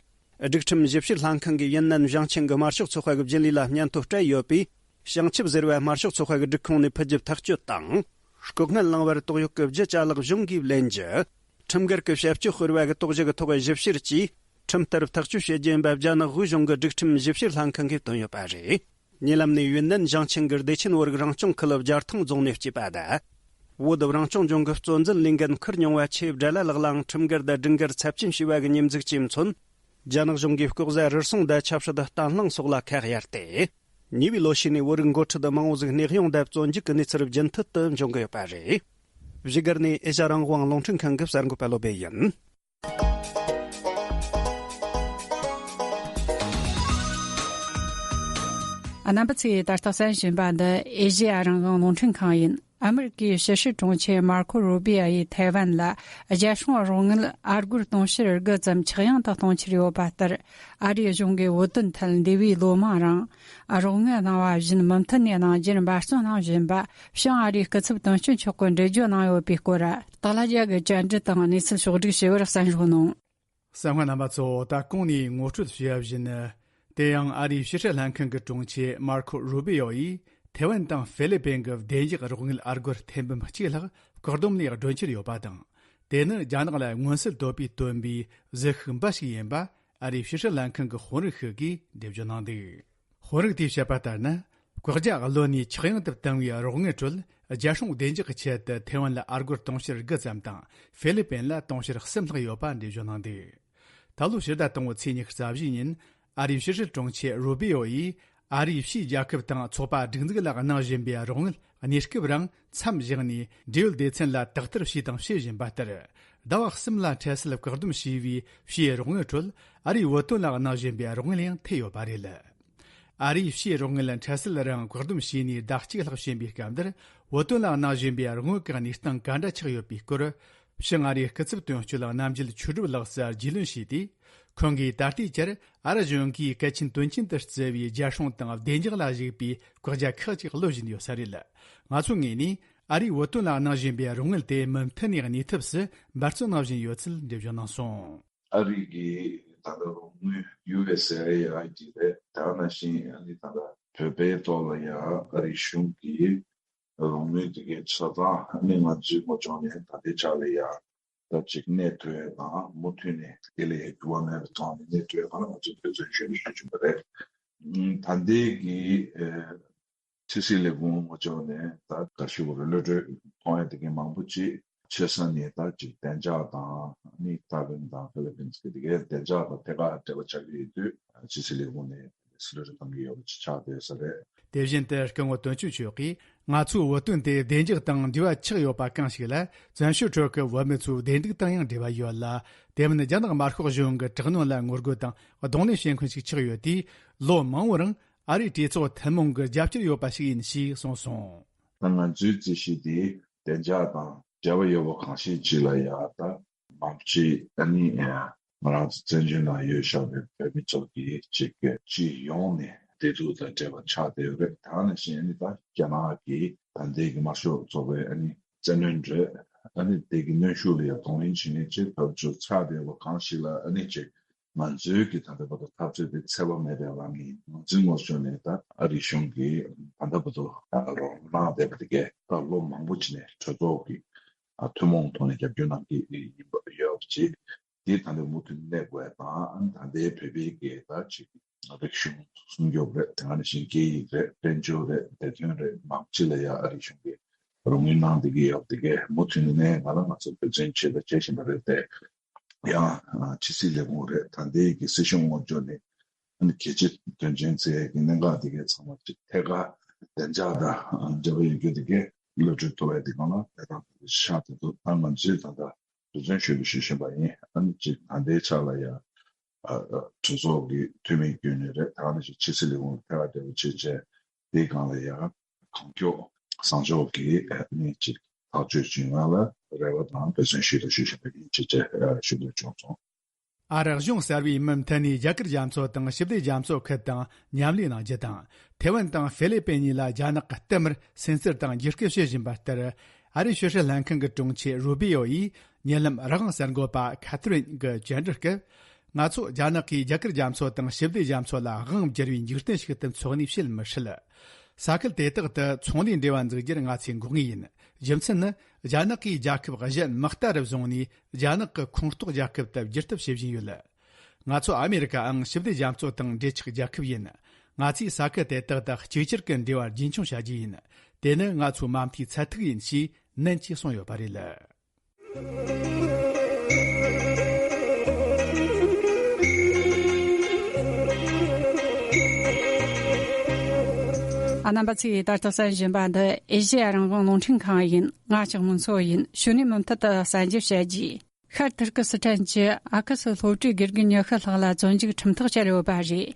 སྒྲིག་ཁྲིམས་ཞིབ་བཤེར་ལྷན་ཁང་གིས་ཡུན་ནན་ཞིང་ཆེན་གྱི་དམར་ཤོག་ཚོགས་པ་གི་རྒྱུན་ལས་ལ་སྙན་ཐོ་སྤྲད་ཡོད་པས། བྱང་ཆུབ་ཟེར་བ་དམར་ཤོག་ཚོགས་པ་གི་སྒྲིག་ཁོངས་ནས་ཕུད་རྒྱུ་ཐག་གཅོད་དང་། ལྐོག་རྔན་བླངས་པར་དོགས་ཡོད་སྐབས་བརྒྱུད་ཅ་ལག་གཞུང་གིས་ལེན་རྒྱུ། ཁྲིམས་འགལ་གྱི་བྱ་སྤྱོད་སྤེལ་བ་གི་དོགས་གཞི་གི་ཐོག་ཞིབ་བཤེར་གྱིས་ཁྲིམས་ལྟར་ཐག་གཅོད་བྱེད་རྒྱུ་ཡིན་པ་རྒྱ་ནག་དབུས་གཞུང་གི་སྒྲིག་ཁྲིམས་ཞིབ་བཤེར་ལྷན་ཁང་གིས་བཏོན་ཡོད་པ་རེད། ཉེ་ལམ་ནས་ཡུན་ནན་ཞིང་ཆེན་གྱི་བདེ་ཆེན་བོད་རིགས་རང་སྐྱོང་ཁུལ་རྒྱལ་ཐང་རྫོང་ནས་སྐྱེས་པ་དང་། བོད་རང་སྐྱོང་ལྗོངས་ཀྱི་གཙོ་འཛིན་ལས་འགན་འཁུར་མྱོང་བ་ཆེ་བྲེལ་ལ་ལགས་ལའང་ཁྲིམས་འགལ་དང་སྒྲིག་འགལ་ཚབས་ཆེན་བྱས་པ་གི་ཉེས་འཛུགས་ཀྱིས་མཚོན། རྒྱ་ནག་གཞུང་གིས་ལྐོག་ཟ་རུལ་སུངས་དང་ཆབ་སྲིད་བརྟན་ལྷིང་སོགས་ལ་ཁག་གཡར་ཏེ། ཉེ་བའི་ལོ་ཤས་ནས་བོད་རིགས་འགོ་ཁྲིད་མང་བོ་ཟིག་གནས་དབྱུང་དང་བཙོན་འཇུག་གི་གནས་ཚུལ་རྒྱུན་མཐུད་དུ་འབྱུང་གི་ཡོད་པ་རེད། བཞུགས་སྒར་ནས་ཨེ་ཤ་རང་དབང་རླུང་འཕྲིན་ཁང་གི་གསར་འགོད་པ་བློ་བྷེ་ཡིན། རྣམ་པ་ཚོས་ད་ལྟ་གསན་བཞིན་པ་འདི་ཨེ་ཤེ་ཡ་རང་དབང་རླུང་འཕྲིན་ཁང་ཡིན། ཨ་མི་རི་ཀའི་ཕྱི་སྲིད་དྲུང་ཆེ་མར་ཁོ་རུ་བི་ཡ་ཡིས་ཐའེ་ཝན་ལ་རྒྱལ་སྲུང་རོགས་དངུལ་ཨ་སྒོར་དུང་ཕྱུར་དགུ་ཙམ་ཆག་ཡང་དུ་གཏོང་འཆར་ཡོད་པ་ལྟར། ཨ་རིའི་གཞུང་གིས་བོད་དོན་ཐད་འདས་པའི་ལོ་མང་རིང་རོགས་དངུལ་གནང་བ་བཞིན་མུ་མཐུད་ནས་གནང་རྒྱུར་འབད་བརྩོན་གནང་བཞིན་པ་བྱང་ཨ་རིའི་སྐུ་ཚབ་དོན་གཅོད་མཆོག་གིས་འགྲེལ་བརྗོད་གནང་ཡོད་པའི་སྐོར། ཏཱ་ལ་རྒྱ་གིས་བཅར་འདྲི་དང་གནས་ཚུལ་ཕྱོགས་བསྒྲིགས་བྱས་པར་གསན་བཞག་གནང་། གསན་མཁན་རྣམ་པ་ཚོ། ད་གོང་ནས་ངོ་སྤྲོད་བྱས་པ་བཞིན། དེ་ཡང་ཨ་རིའི་ཕྱི་སྲིད་ལྷན་ཁང་གི་དྲུང་ཆེ་མར་ཁོ་རུ་བི་ཡོ་ཡིས་ཐེ་ཝན་དང་ཧྥི་ལི་པིན་གྱི་བདེ་འཇགས་རོགས་དངུལ་ཨ་སྒོར་ཐེར་འབུམ་གཅིག་ལྷག་བཀག་སྡོམ་ནས་སྒྲོན་འཆར་ཡོད་པ་དང་། དེ་ནི་རྒྱ་ནག་ལ་མངོན་གསལ་དོད་པོས་བཏོན་པའི་གཟི་ཤུགས་འབའ་ཞིག་ཡིན་པ། ཨ་རིའི་ཕྱི་སྲིད་ལྷན་ཁང་གི་དཔོན་རིགས་ཤིག་གིས་འགྲེལ་བརྗོད་གནང་འདུག་དཔོན་རིགས་དེས་བཤད་པ་ལྟར་ན། བཀག་རྒྱ་གློད་ནས་ཆག་ཡང་དུ་བཏང་བའི་རོགས་དངུལ་ཁྲོད། རྒྱལ་སྲུང་བདེ་འཇགས་ཀྱི་ཆེད་དུ་ཐེ་ཝན་ལ་ཨ་སྒོར་དུང་ཕྱུར་དགུ་ཙམ་དང་། ཧྥི་ལི་པིན་ལ་དུང་ཕྱུར་གསུམ་ལྷག་ཡོད་པ་འགྲེལ་བརྗོད་གནང་འདུག་ད་ལོ་ཕྱི་ཟླ་དང་པོའི་ཚེས་ཉི་ཤུ་རྩ་བཞི་ཉིན། ཨ་རིའི་ཕྱི་སྲིད་དྲུང་ཆེ་རུ་བི་ཡོ་ཡིས། ཨ་རིའི་ཕྱིའི་རྒྱལ་ཁབ་དང་ཚོགས་པ་སྒྲིག་འཛུགས་ལ་གནང་བཞིན་པའི་རོགས་དངུལ་གནས་སྐབས་རིང་མཚམས་བཞག་ནས། འབྲེལ་ཡོད་སྡེ་ཚན་ལ་དག་ཐེར་བྱས་དང་བྱེད་བཞིན་པ་ལྟར། ཟླ་བ་གསུམ་ལ་འཕྲལ་སེལ་བཀག་སྡོམ་བྱས་པའི་ཕྱིའི་རོགས་དངུལ་ཁྲོད། ཨ་རིའི་བོད་དོན་ལ་གནང་བཞིན་པའི་རོགས་དངུལ་ཡང་ཐེ་ཡོད་པ་རེད། ཨ་རིའི་ཕྱིའི་རོགས་དངུལ་འཕྲལ་སེལ་རིང་བཀག་སྡོམ་བྱས་ནས་ཟླ་གཅིག་ལྷག་ཕྱིན་པའི་སྐབས་འདིར། བོད་དོན་ལ་གནང་བཞིན་པའི་རོགས་དངུལ་གྱི་གནས་སྟངས་ག་འདྲ་ཆགས་ཡོད་པའི་སྐོར། བྱང་ཨ་རིའི་སྐུ་ཚབ་དོན་གཅོད་རྣམ་རྒྱལ་ཆོས་གྲུབ་ལགས་སུ་རྒྱུས་ལོན་བྱས་ཏེ། ཁོང་གིས་ད་ལྟའི་ཆར་ཨ་རི་གཞུང་གིས་གལ་ཆེན་དོན་ཆེན་དུ་བརྩི་བའི་རྒྱལ་སྲུང་དང་བདེ་འཇགས་ལ་གཞིགས་པའི་བཀག་རྒྱ་ཁག་ཅིག་གློད་བཞིན་ཡོད་ས་རེད། ང་ཚོའི་ངོས་ནས་ཨ་རིའི་བོད་དོན་ལ་གནང་བཞིན་པའི་རོགས་དངུལ་དེ་མུ་མཐུད་ནས་གནས་ཐབས་སུ་འབད་བརྩོན་གནང་བཞིན་ཡོད་ཚུལ་འགྲེལ་བརྗོད་གནང་སོང་། ཨ་རི་གི་ད་ལྟ་རོགས་དངུལ་ཡུ་ཨེས་ཨེ་ཨའི་ཌི་རེད། དེ་ནང་བཞིན་ཨ་ནི་ད་ལྟ་བོད་པའི་ཐོག་ལ་ཡང་ཨ་རིའི་གཞུང་གིས་རོགས་དངུལ་དེ་གའི་ཆ་ཚང་ཨ་ནི་ང་ཚོའི་ངོས་ཕྱོགས་ནས་ད་ལྟའི་ཆ་ལ་ཡང་ད་ཅིག་གནས་ཐུབ་ཡས་དང་མུ་མཐུད་ནས་དེ་ལས་འགྱུར་བ་མེད་པའི་ཐོག་ནས་གནས་ཐུབ་ཡས་ལ་ང་ཚོས་འབད་བརྩོན་ཞུ་ཞུ་བཞིན་པ་རེད། ད་ལྟའི་གི་ཕྱི་སྲིད་ལས་ཁུངས་ངོས་ཕྱོགས་ནས་ད་ག་ཞུ་བ་རེད། གློད་གྲོལ་གཏོང་ཡ་དེ་གའི་མང་པོ་ཅིག་ཆེ་ས་ནས་ད་ཅིག་བདེ་འཇགས་དང་ནི་ཐའེ་ཝན་དང་ཧྥི་ལི་པིན་གྱི་དེ་གའི་བདེ་འཇགས་དང་ཐད་ཀར་འབྲེལ་བ་ཆགས་ཀྱི་ཡོད་དུས། ཕྱི་སྲིད་ལས་ཁུངས་ནས་གློད་གྲོལ་གཏོང་གི་ཡོད་པ་ཅིག་ཆགས་བསྡད་ས་རེད། དེ་བཞིན་དུ་སྐུ་ངོ་དོན་གཅོད་མཆོག་གིས། ང་ཚོའི་བོད་དོན་དེ་བདེ་འཇགས་དང་འབྲེལ་བ་ཆགས་ཡོད་པ་གང་ཞིག་ལ། བཙན་བྱོལ་ཁྲོད་ཀྱི་བོད་མི་ཚོའི་བདེ་སྡུག་དང་ཡང་འབྲེལ་བ་ཡོད་ལ། དེ་མིན་རྒྱ་ནག་དམར་ཤོག་གཞུང་གི་དྲག་གནོན་ལ་ངོ་རྒོལ་དང་གདོང་ལེན་བྱེད་མཁན་ཞིག་ཆགས་ཡོད་དུས། ལོ་མང་བོའི་རིང་ཨ་རིའི་གྲོས་ཚོགས་ཐུན་མོང་གི་རྒྱབ་སྐྱོར་ཡོད་པ་ཞིག་ཡིན་ཞེས་གསུངས་སོང་། ད་ང་ཚོའི་རྩིས་གཞི་དེ་བདེ་འཇགས་དང་འབྲེལ་བ་ཡོད་པ་གང་ཞིག་ཅིག་ལ་ཡ་ད་མང་ཆེ་ཨ་ནི་ང་རང་ཚོ་བཙན་བྱོལ་ནང་ཡོད་བཞག་པའི་བོད་མི་ཚོ་གིས་ཅིག་གི་སྤྱི་ཡོངས་ནས་བདེ་སྡུག་དང་འབྲེལ་བ་ཆགས་བསྡད་ཡོད་རེད། ད་ནང་བཞིན་ཨ་ནི་ད་རྒྱ་ནག་གི་ད་ལྟའི་གི་དམར་ཤོག་ཚོགས་པའི་ཨ་ནི་བཙན་གནོན་རེད། ཨ་ནི་དེ་གི་གནོན་ཤུགས་ལ་ཡང་གདོང་ལེན་བྱེད་མཁན་ཅིག་ཐབས་ཚུལ་ཆགས་བསྡད་ཡོད་པ་གང་ཞིག་ལ་ཨ་ནི་ཅིག་ང་ཚོའི་གི་ད་ལྟ་བར་དུ་འཐབ་རྩོད་དེ་ཚད་པ་མེད་པའི་ལམ་ཡིན། ང་ཚོའི་ངོས་ཕྱོགས་ནས་ད་ཨ་རིའི་གཞུང་གིས་ད་ལྟ་བར་དུ་ད་རོགས་གནང་བསྡད་པ་དེ་གས་ད་ལོ་མང་པོ་ཅིག་ནས་གྲོས་ཚོགས་ཀྱི་ཨ་ཐུན་མོང་ཐོག་ནས་རྒྱབ་སྐྱོར་གནང་གི་ཡིན་པ་ཡོད་པ་ཅིག་དེ་ད་ལྟ་མུ་མཐུད་གནས་དགོས་དང་། ད་ལྟའི་བོད་པའི་གི་ད་ཅིག་རིག་གཞུང་སྲུང་སྐྱོབ་རེད། དེ་ག་ནང་བཞིན་སྐད་ཡིག་རེད། དཔལ་འབྱོར་རེད། བདེ་དོན་རེད། མང་ཆེ་ལ་ཡ་ཨ་རིའི་གཞུང་གིས་རོགས་དངུལ་གནང་བསྡད་ཀྱི་ཡོད་པ་དེ་གས་མུ་མཐུད་ནས་ང་ལ་ང་ཚོ་འབད་བརྩོན་བྱེད་དང་བྱེད་བཞིན་པ་རེད་དེ། ཡང་ཕྱི་སྲིད་ལས་ཁུངས་རེད། ད་ལྟའི་གི་སྲིད་གཞུང་ངོས་ཕྱོགས་ནས་ཨ་ནི་གལ་ཆེ་དོན་ཆེན་བརྩི་ཡས་ཀྱི་གནད་འགག་དེ་གའི་ཚང་མ་ཅིག་ཐད་ཀར་བདེ་འཇགས་དང་འབྲེལ་བ་ཡོད་རྒྱུ་དེ་གའི་གློད་གྲོལ་ཐུབ་པའི་དེ་གང་ལ་དེ་དང་དེ་ཤ་དེ་ཚོ་ད་ང་ཚོས་ད་ལྟ་འབད་བརྩོན་ཞུ་དུ་ཞུ་བཞིན་པ་ཡིན། ཨ་ནི་ཅིག་ད་ལྟའི་ཆ་ལ་ཡང་གྲོས་ཚོགས་ཀྱི་འཐུས་མི་བརྒྱུད་ནས་རེད། ད་ནི་ཅིག་ཕྱི་སྲིད་ལས་ཁུངས་ཐད་ཀར་འབྲེལ་བ་བྱེད་བྱས་དེའི་སྒང་ལ་ཡང་གང་མགྱོགས་བཟང་ཕྱོགས་ཀྱི་ཨ་ནི་ཅིག་ཐག་གཅོད་བྱུང་ཡ་ལ་རེ་བ་དང་འབད་བརྩོན་ཞུ་དང་ཞུ་བཞིན་པ་ཡིན་ཅེས་བཤད་འདོད་བྱུང་སོང་། ཨ་རི་གཞུང་གསར་པའི་མུ་མཐུད་ནས་རྒྱ་གར་རྒྱ་མཚོ་དང་ཞི་བདེ་རྒྱ་མཚོ་ཁུལ་དང་མཉམ་ལས་གནང་རྒྱུ་དང་། ཐེ་ཝན་དང་ཧྥི་ལི་པིན་གཉིས་ལ་རྒྱ་ནག་གིས་བསྟུད་མར་སུན་གཙེར་དང་བརྒྱུད་སྐུལ་བྱེད་བཞིན་པ་ལྟར། ཨ་རིའི་ཕྱི་སྲིད་ལྷན་ཁང་གི་དྲུང་ཆེ་རུ་བི་ཡོ་ཡིས་ཉེ་ལམ་རང་དབང་གསར་འགོད་པ་ཁ་ཐི་རིན་གྱི་བཅར་འདྲི་སྐབས། ང་ཚོ་རྒྱ་ནག་གིས་རྒྱ་གར་རྒྱ་མཚོ་དང་ཞི་བདེ་རྒྱ་མཚོ་ལ་དབང་བསྒྱུར་བའི་འཇིག་རྟེན་ཞིག་ཏུ་འཚོ་ནས་བྱེད་མི་སྲིད། ས་ཁུལ་དེ་དག་ཏུ་ཚོང་ལས་འབྲེལ་བ་འཛུགས་རྒྱུར་ང་ཚོས་འགོག་ངེས་ཡིན། རྒྱུ་མཚན་ནི། རྒྱ་ནག་གིས་རྒྱལ་ཁབ་གཞན་དམག་རྟ་རུ་བཟུང་ནས་རྒྱ་ནག་གི་ཁོངས་གཏོགས་རྒྱལ་ཁབ་ཏུ་བསྒྱུར་ཐབས་བྱེད་བཞིན་ཡོད། ང་ཚོ་ཨ་མེ་རི་ཀའང་ཞི་བདེ་རྒྱ་མཚོ་དང་འབྲེལ་ཆགས་རྒྱལ་ཁབ་ཡིན། ང་ཚོས་ས་ཁུལ་དེ་དག་དང་གཅིག་གྱུར་གྱི་འབྲེལ་བ་རྒྱུན་འཁྱོངས་བྱ་རྒྱུ་ཡིན། དེ་ནི་ང་ཚོའི་མ་མཐའི་ཚད་ཐིག་ཡིན་ཞེས་ནན་གྱིས་གསུངས་ཡོད་པ་རེད། ཨ། རྣམ་པ་ཚོས་ད་ལྟ་གསན་བཞིན་པ་འདི་ཨེ་ཤེ་ཡ་རང་དབང་རླུང་འཕྲིན་ཁང་ཡིན། ང་ལྕགས་མོ་མཚོ་ཡིན། གཞུག་ནས་མུ་མཐུད་དུ་གསན་རྒྱུ་བྱ་རྒྱུ། ཤར་ཐུར་ཀི་སི་ཐན་གྱི་ཨ་ཁུ་སི་སློབ་གྲྭའི་དགེ་རྒན་ཉི་ཤུ་ལྷག་ལ་བཙོན་འཇུག་ཁྲིམས་ཐག་བཅད་ཡོད་པ་རེད།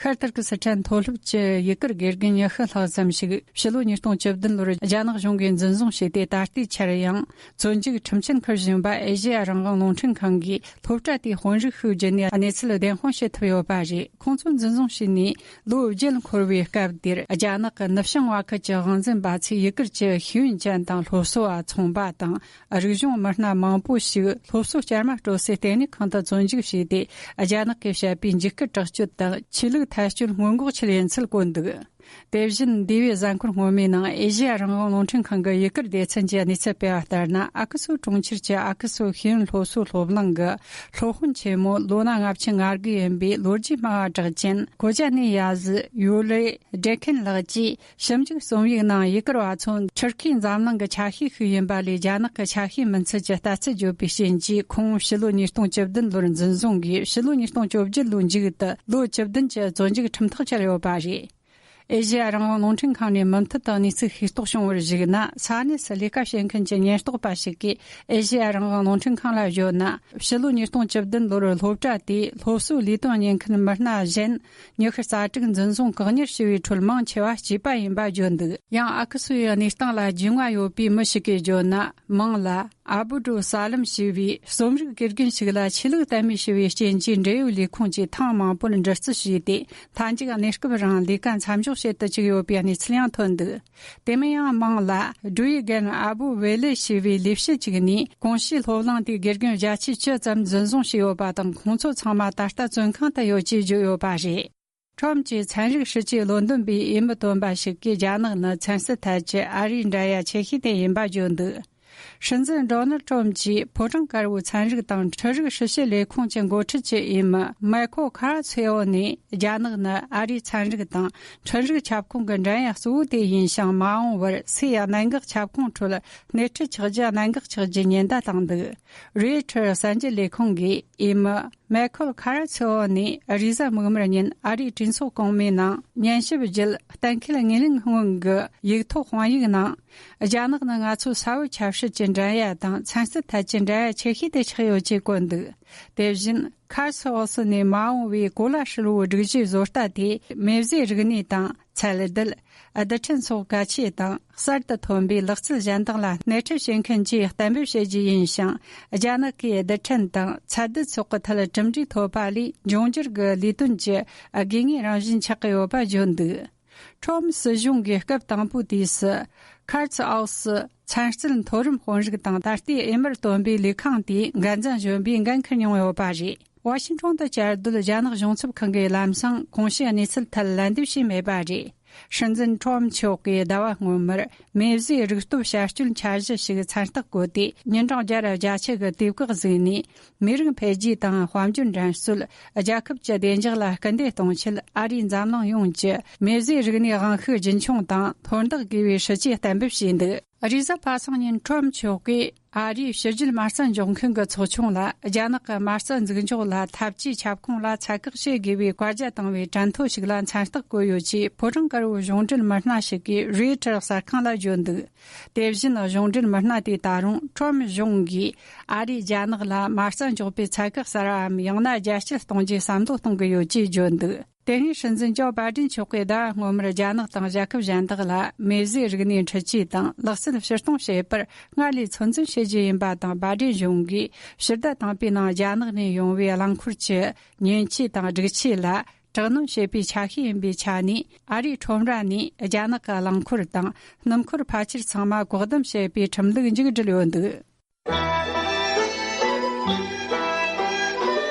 ཤར་ཏུར་ཀི་སི་ཐན་མཐོ་སློབ་ཀྱི་ཡུལ་གུར་དགེ་རྒན་ཉི་ཤུ་ལྷག་ཙམ་ཞིག་ཕྱི་ལོ་ཉིས་སྟོང་བཅུ་བདུན་ལོར་རྒྱ་ནག་གཞུང་གིས་འཛིན་བཟུང་བྱས་ཏེ། ད་ལྟའི་ཆར་ཡང་བཙོན་འཇུག་ཁྲིམས་ཆད་འཁུར་བཞིན་པ་ཨེ་ཤེ་ཡ་རང་དབང་རླུང་འཕྲིན་ཁང་གིས་སློབ་གྲྭ་དེའི་དཔོན་རིགས་ཤིག་བརྒྱུད་ནས་གནས་ཚུལ་བདེན་དཔང་བྱེད་ཐུབ་ཡོད་པ་རེད། ཁོང་ཚོ་འཛིན་བཟུང་བྱས་ནས་ལོ་བརྒྱད་འཁོར་བའི་སྐབས་དེར། རྒྱ་ནག་གི་ནུབ་བྱང་བར་ཁུལ་གྱི་དབང་འཛིན་པ་ཚོས་ཡུལ་གུར་གྱི་ཤེས་ཡོན་ཅན་དང་སློབ་གསོ་བ་ཚོང་པ་དང་། རིག་གཞུང་མི་སྣ་མང་པོ་ཞིག་སློབ་གསོ་བསྐྱར་མ་སྤྲོད་སའི་ལྟེ་གནས་ཁང་དུ་བཙོན་འཇུག་བྱས་ཏེ། རྒྱ་ནག་གིས་བཤད་པའི་འཇིགས་སྐུལ་དྲག་སྤྱོད་དང་ཆོས་ལུགས་འཐབ་རྩོད་སྔོན་འགོག་ཆེད་ཡིན་ཚུལ་བཀོད་འདུག། དེ་བཞིན་འདས་པའི་གཟའ་འཁོར་སྔོན་མའི་ནང་ཨེ་ཤེ་ཡ་རང་དབང་རླུང་འཕྲིན་ཁང་གི་ཡུལ་གུར་སྡེ་ཚན་གྱིས་གནས་ཚུལ་སྤེལ་བ་ལྟར་ན། ཨ་ཁུ་སུའུ་གྲོང་ཁྱེར་གྱི་ཨ་ཁུ་སུའུ་ཤེས་ཡོན་སློབ་གསོའི་སློབ་གླིང་གི་སློབ་དཔོན་ཆེན་མོ་ལོ་ན་ལྔ་བཅུ་ང་དགུ་ཡིན་པའི་ལོ་རྒྱུས་སྨྲ་བ་གྲགས་ཅན་གོ་ཅ་ནེ་ཡ་ཟི་ཡུ་ལེ་ཌེ་ཁན་ལགས་ཀྱིས། ཞིབ་འཇུག་རྩོམ་ཡིག་ནང་ཡུལ་གུར་བ་ཚོ་ཁྲི་ཁའི་འཛམ་གླིང་གི་ཆ་ཤས་ཤིག་ཡིན་པ་ལས། རྒྱ་ནག་གི་ཆ་ཤས་མིན་ཚུལ་གྱི་ལྟ་ཚུལ་བརྗོད་པའི་རྐྱེན་གྱིས། ཁོང་ཕྱི་ལོ་ཉིས་སྟོང་བཅུ་བདུན་ལོར་འཛིན་བཟུང་གིས། ཕྱི་ལོ་ཉིས་སྟོང་བཅོ་བརྒྱད་ལོའི་མཇུག་ཏུ་ལོ་བཅུ་བདུན་གྱི་བཙོན་འཇུག་ཁྲིམས་ཐག་བཅད་ཡོད་པ་རེད། ཨེ་ཤེ་ཡ་རང་དབང་རླུང་འཕྲིན་ཁང་ནས་མུ་མཐུད་དུ་གནས་ཚུལ་ཤེས་རྟོགས་བྱུང་བར་གཞིགས་ན། ས་གནས་སུ་ལས་ཀ་བྱེད་མཁན་གྱི་ཉེན་རྟོག་པ་ཞིག་གིས་ཨེ་ཤེ་ཡ་རང་དབང་རླུང་འཕྲིན་ཁང་ལ་བརྗོད་ན། ཕྱི་ལོ་ཉིས་སྟོང་བཅུ་བདུན་ལོར་སློབ་གྲྭ་དེའི་སློབ་གསོའི་ལས་དོན་གཉེར་མཁན་མི་སྣ་གཞན་ཉི་ཤུ་རྩ་དྲུག་འཛིན་བཟུང་བཀག་ཉར་བྱས་པའི་ཁྲོད་མང་ཆེ་བ་སྐྱེས་པ་ཡིན་པ་བརྗོད་འདུག། ཡང་ཨ་ཁུ་སུའུ་ཡི་གནས་སྟངས་ལ་རྒྱུས་མངའ་ཡོད་པའི་མི་ཞིག་གིས་བརྗོད་ན། མང་ལ་ཨ་བུ་ཌོ་ས་ལམ་ཞེས་པའི་རྩོམ་རིག་དགེ་རྒན་ཞིག་ལ་ཆོས་ལུགས་དད་མོས་བྱས་པའི་རྐྱེན་གྱིས། འབྲེལ་ཡོད་ལས་ཁུངས་ཀྱིས་ཐེངས་མང་པོར་འདྲི་རྩད་བྱས་ཏེ། མཐའ་མཇུག་གནས་སྐབས་རིང་ལས་ཀ་མཚམས་འཇོག་བྱེད་དུ་བཅུག་ཡོད་པའི་གནས་ཚུལ་ཡང་ཐོན་འདུག། དེ་མིན་ཡང་མང་ལ་ཌུའུ་ཡི་རྒན་ཨ་བུ་ཝེ་ལེ་ཞེས་པའི་ལས་བྱེད་ཅིག་ནས། གོང་ཞུས་སློབ་གླིང་དེའི་དགེ་རྒན་བརྒྱད་ཅུ་ཙམ་འཛིན་བཟུང་བྱས་ཡོད་པ་དང་། ཁོང་ཚོ་ཚང་མ་ད་ལྟ་བཙོན་ཁང་དུ་ཡོད་ཅེས་བརྗོད་ཡོད་པ་རེད། ཁྲོམ་གྱི་ཚན་རིག་སྲིད་ཇུས་བློ་འདོན་པའི་འོས་མི་སྟོན་པ་ཞིག་གིས། རྒྱ་ནག་ནི་ཚན་རྩལ་ཐད་ཀྱི་ཨ་རིའི་འགྲན་ཡ་ཆེ་ཤོས་དེ་ཡིན་པ་བརྗོད་འདུག། སྲིད་འཛིན་ཌོ་ནལ་ཁྲོམ་གྱིས་ཕོ་བྲང་དཀར་པོའི་ཚན་རིག་དང་འཕྲུལ་རིག་ཧྲུའུ་ཅི་ལས་ཁུངས་ཀྱི་འགོ་ཁྲིད་ཀྱི་འོས་མི་མའི་ཁོ་ཁ་ཚེ་ཨོ་ནས། རྒྱ་ནག་ནི་ཨ་རིའི་ཚན་རིག་དང་འཕྲུལ་རིག་ཁྱབ་ཁོངས་ཀྱི་འགྲན་ཡ་གཙོ་བོ་དེ་ཡིན་ཞིང་། མ་འོངས་པར་སའི་གནད་འགག་ཁྱབ་ཁོངས་ཁྲོད་སྣེ་ཁྲིད་ཆགས་རྒྱུ་གནད་འགག་ཆགས་རྒྱུའི་ཉེན་བརྡ་བཏང་འདུག། རོའི་ཊར་གསར་འགྱུར་ལས་ཁང་གིས་འོས་མི་མའི་ཁོལ་ཁ་ར་ཚེ་ཨོ་ནས་རེས་གཟའ་མིག་དམར་ཉིན་ཨ་རིའི་གྲོས་ཚོགས་གོང་མའི་ནང་ཉན་ཞིབ་བརྒྱུད། གཏན་འཁེལ་ངོས་ལེན་སྔོན་གྱི་ཡིག་ཐོག་དཔང་ཡིག་ནང་། རྒྱ་ནག་ནི་ང་ཚོའི་ས་བབ་ཆབ་སྲིད་ཀྱི་འགྲན་ཡ་དང་ཚན་རྩལ་ཐད་ཀྱི་འགྲན་ཡ་ཆེ་ཤོས་དེ་ཆགས་ཡོད་ཅེས་བཀོད་འདུག། དེ་བཞིན་ཁར་སི་ཨོ་སི་ནས་མ་འོངས་པའི་གོ་ལ་ཧྲིལ་པོའི་སྒྲིག་གཞིའི་བཟོ་ལྟ་དེ་མེ་བཟོའི་རིག་གནས་དང་། ཚད་ལྡན། རྡུལ་ཕྲན་སོགས་གལ་ཆེ་དང་གསར་དུ་ཐོན་པའི་ལག་རྩལ་གཞན་དག་ལ་སྣེ་ཁྲིད་བྱེད་མཁན་བཅས་གཏན་འབེབས་བྱེད་རྒྱུ་ཡིན་ཞིང་། རྒྱ་ནག་གིས་རྡུལ་ཕྲན་དང་ཚད་རྡུལ་སོགས་ཀྱི་ཐད་གྲུབ་འབྲས་ཐོབ་པ་ལས། འབྱུང་འགྱུར་གྱི་ལས་དོན་གྱི་དགོས་ངེས་རང་བཞིན་ཆགས་ཀྱི་ཡོད་པ་བརྗོད་འདུག། ཁྲོམ་སྲིད་གཞུང་གིས་སྐབས་དང་པོའི་དུས་སུ། ཁར་ཚི་ཨའོ་སི་ཚན་རྩལ་མཐོ་རིམ་དཔོན་རིགས་དང་། ད་ལྟའི་འོས་མིར་བཏོན་པའི་ལས་ཁང་དེའི་འགན་འཛིན་གཞོན་པས་འགན་འཁུར་མྱོང་ཡོད་པ་རེད། ཝ་ཤིང་ཊོན་དུ་བཅའ་སྡོད་རྒྱ་ནག་གཞུང་ཚབ་ཁང་གི་ལམ་སང་གོང་ཞུས་གནས་ཚུལ་ཐད་ལན་འདེབས་བྱས་མེད་པ་རེད། སྲིད་འཛིན་ཁྲོམ་མཆོག་གིས་ཟླ་བ་སྔོན་མར་མེ་བཟོའི་རིག་སྟོབས་བྱ་སྤྱོད་འཆར་གཞི་ཞིག་མཚན་རྟགས་བཀོད་དེ། ཉིན་གྲངས་བརྒྱ་ར་བརྒྱད་ཅུ་གི་དུས་བཀག་བཟུང་ནས། མི་རིགས་འཕེལ་རྒྱས་དང་དཔལ་འབྱོར་འགྲན་རྩོད། རྒྱལ་ཁབ་ཀྱི་བདེ་འཇགས་ལ་སྐུལ་འདེད་གཏོང་ཆེད། ཨ་རིའི་འཛམ་གླིང་ཡོངས་ཀྱི་མེ་བཟོའི་རིག་གནས་དབང་ཤུགས་རྒྱུན་འཁྱོངས་དང་མཐོར་འདེགས་དགོས་པའི་སྲིད་ཇུས་གཏན་འབེབས་བྱས་འདུག། རེས་གཟའ་པ་སངས་ཉིན་ཁྲོམ་མཆོག་གིས་ཨ་རིའི་ཕྱི་རྒྱལ་མ་རྩ་འཇོག་མཁན་གྱི་ཚོགས་ཆུང་ལ། རྒྱ་ནག་གི་མ་རྩ་འཛུགས་འཇོག་ལ་འཐབ་ཇུས་ཁྱབ་ཁོངས་ལ་ཚད་བཀག་བྱེད་དགོས་པའི་བཀའ་རྒྱ་བཏང་བའི་དྲན་ཐོ་ཞིག་ལ་མཚན་རྟགས་བཀོད་ཡོད་ཅེས། ཕོ་བྲང་དཀར་པོའི་གཞུང་འབྲེལ་མི་སྣ་ཞིག་གིས་རོའི་ཊར་གསར་ཁང་ལ་བརྗོད་འདུག། དེ་བཞིན་གཞུང་འབྲེལ་མི་སྣ་དེས་ད་རུང་ཁྲོམ་གཞུང་གིས་ཨ་རིས་རྒྱ་ནག་ལ་མ་རྩ་འཇོག་པའི་ཚད་བཀག་གསར་བའམ། ཡང་ན་རྒྱ་སྐྱེད་གཏོང་རྒྱུའི་བསམ་བློ་གཏོང་གི་ཡོད་ཅེས་བརྗོད་འདུག། དེ་སྔའི་སྲིད་འཛིན་ཇོ་བྷའི་ཌེན་མཆོག་གིས་ཟླ་བ་སྔོན་མར་རྒྱ་ནག་དང་རྒྱལ་ཁབ་གཞན་དག་ལ་མེ་བཟོའི་རིག་གནས་འཕྲུལ་ཆས་དང་ལག་རྩལ་ཕྱིར་གཏོང་བྱེད་པར་སྔར་ལས་ཚོད་འཛིན་བྱེད་རྒྱུ་ཡིན་པ་དང་། བྷའི་ཌེན་གཞུང་གིས་ཕྱིར་བསྡད་དང་པོའི་ནང་རྒྱ་ནག་ནས་ཡོང་བའི་རླངས་འཁོར་གྱི་མཉེན་ཆས་དང་སྒྲིག་ཆས་ལ་དྲག་གནོན་བྱེད་པའི་ཆ་ཤས་ཡིན་པའི་ཆ་ནས། ཨ་རིའི་ཁྲོམ་ར་ནས་རྒྱ་ནག་གི་རླངས་འཁོར་དང་སྣུམ་འཁོར་ཕལ་ཆེར་ཚང་མ་བཀག་སྡོམ་བྱེད་པའི་ཁྲིམས་ལུགས་མཇུག་བསྒྲིལ་ཡོད་འདུག།